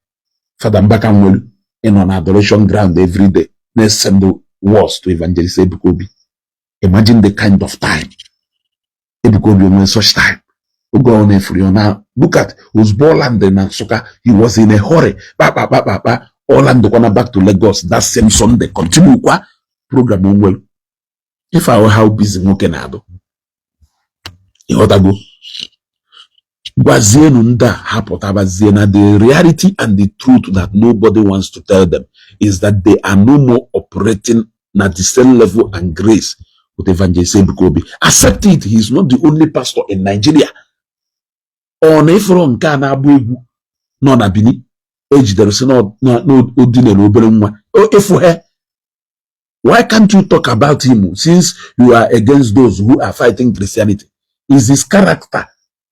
Father Mbaka nwere ịnọ na adoration ground every day na-send words to Evangelist Ebuka Obi. Imagine the kind of time Ebuka Obi nwere such time. Oge ọ na-efuri ọ na look at ozugbo ọ landed na Nsụka, he was in a hurry, kpa kpa kpa kpa kpa, ọ landekwana back to Lagos that same Sunday, continue kwa program o nwere. If ahụ how busy nwoke na-adụ, ịghọtago? Gwazienu ndị a ha pụtabazie na the reality and the truth that nobody wants to tell them is that they are no more operating na the same level and grace with Evangelist Ebuka Obi. Accept it, he is not the only pastor in Nigeria. Ọ na ịfụrụ nke a na-agba egwu nọ na Benin ejidere si na o dinere obere nwa ịfụ ha. Why can't you talk about him since you are against those who are fighting Christianity? Is his character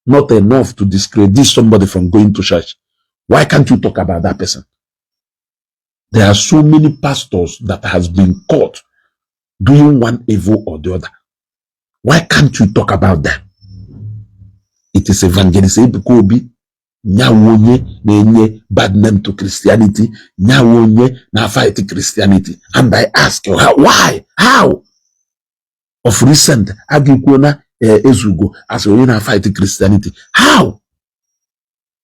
not enough to discredit somebody from going to church? Why can't you talk about that person? There are so many pastors that has been caught doing one evil or the other. Why can't you talk about them? It is Evangelist Ebuka Obi nyawo onye na-enye bad name to Christianity, nyawo onye na-fight Christianity. And I ask you, how, why? How? Of recent, aga na ezugo as onye na-fight Christianity. How?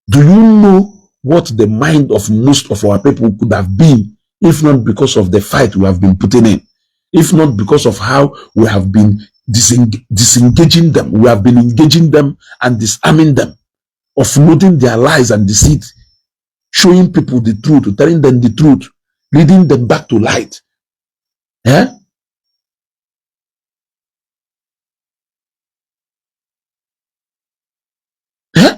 Do you know what the mind of most of our people could have been if not because of the fight we have been putting in? If not because of how we have been disengaging them, we have been engaging them and disarming them, offloading their lies and deceit, showing people the truth, telling them the truth, leading them back to light. Eh? Eh?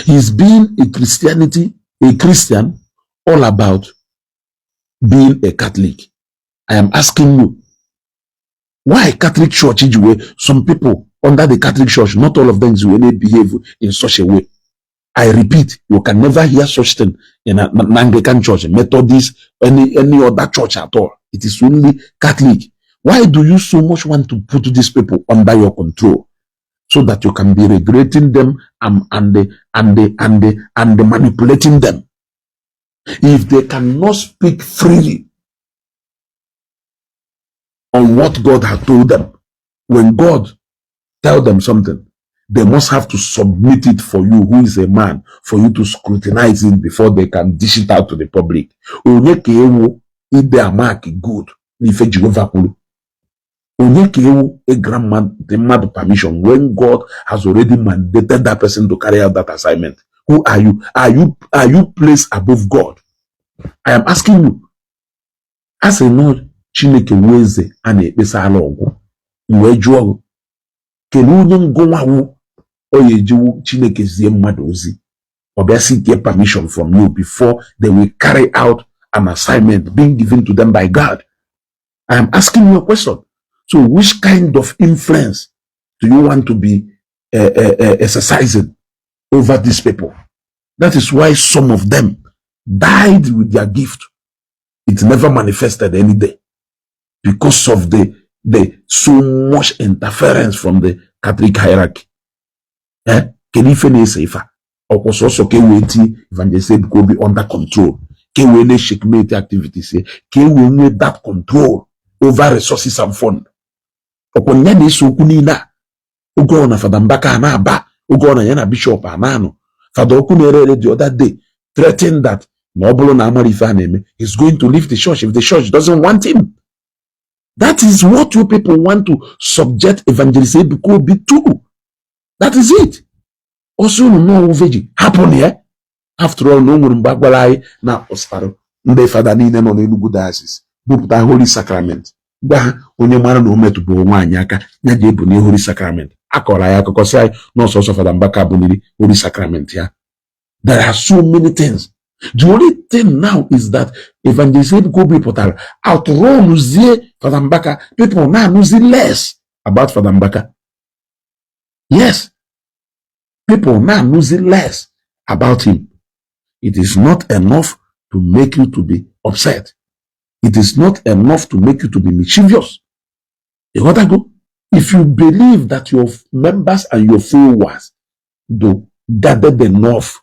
He's being a Christianity, a Christian, all about being a Catholic. I am asking you, why Catholic Church is way some people under the Catholic Church, not all of them will behave in such a way. I repeat, you can never hear such thing in an Anglican church, Methodist, any other church at all. It is only Catholic. Why do you so much want to put these people under your control? So that you can be regulating them and manipulating them. If they cannot speak freely on what God had told them, when God tell them something, they must have to submit it for you, who is a man, for you to scrutinize it before they can dish it out to the public. Onye ka ewu ide amak good n'ife Jehova kwuru? Onye ka ewu ịgra mmadụ permission when God has already mandated that person to carry out that assignment? Who are you? Are you placed above God? I am asking you. A sị na Chineke nwe eze a na-ekpesa ala ọgwụ wee jụọ gị, kedu onye ngụnwawu ọ ya ejiwu Chineke zie mmadụ ozi? Ọ bịa seek permission from you before they will carry out an assignment being given to them by God? I am asking you a question. So which kind of influence do you want to be exercising over these people? That is why some of them died with their gift. It never manifested any day because of the so much interference from the Catholic hierarchy. Eh? Kedu ife na-ese ife a? Ọkwụ sọsọ ka e wee tie Evangelist Ebuka Obi under control, ka e wee na-checkmate activities ya, ka e wee nwee that control over resources and fund. Ọkwụ ya na-ese okwu niile a, oge ọ na Fada Mbaka a na-aba, oge ọ na ya na bishọp a na-anọ. Fada ọkụ na-ere ere the other day threatened that na ọ bụrụ na amara ife a na-eme, he's going to leave the church if the church doesn't want him. That is what you people want to subject Evangelist Ebuka Obi to. That is it. Ọsọ unu nọọ virgin, hapụ na ya. After all, na o nwere mgbe a gwara anyị na ọsara ndị fada niile nọ n'Enugu Diocese bupụta Holy Sacrament, gwa ha onye mara na o metụbụrụ nwaanyị aka ya ji ebu Holy Sacrament. A kọrọ anyị akụkọ sị anyị na ọsọsọ Fada Mbaka buniri Holy Sacrament ya. There are so many things. The only thing now is that Evangelist Ebuka Obi pụtara outrunzie Fada Mbaka. People na-anụzi less about Fada Mbaka. Yes, people na-anụzi less about him. It is not enough to make you to be upset. It is not enough to make you to be mischievous. Ịghọtago? If you believe that your members and your followers do gathered enough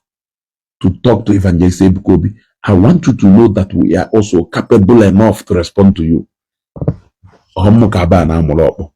to talk to Evangelist Ebuka Obi, I want you to know that we are also capable enough to respond to you. Ọmụ ka aba na-amụrụ ọkpụ.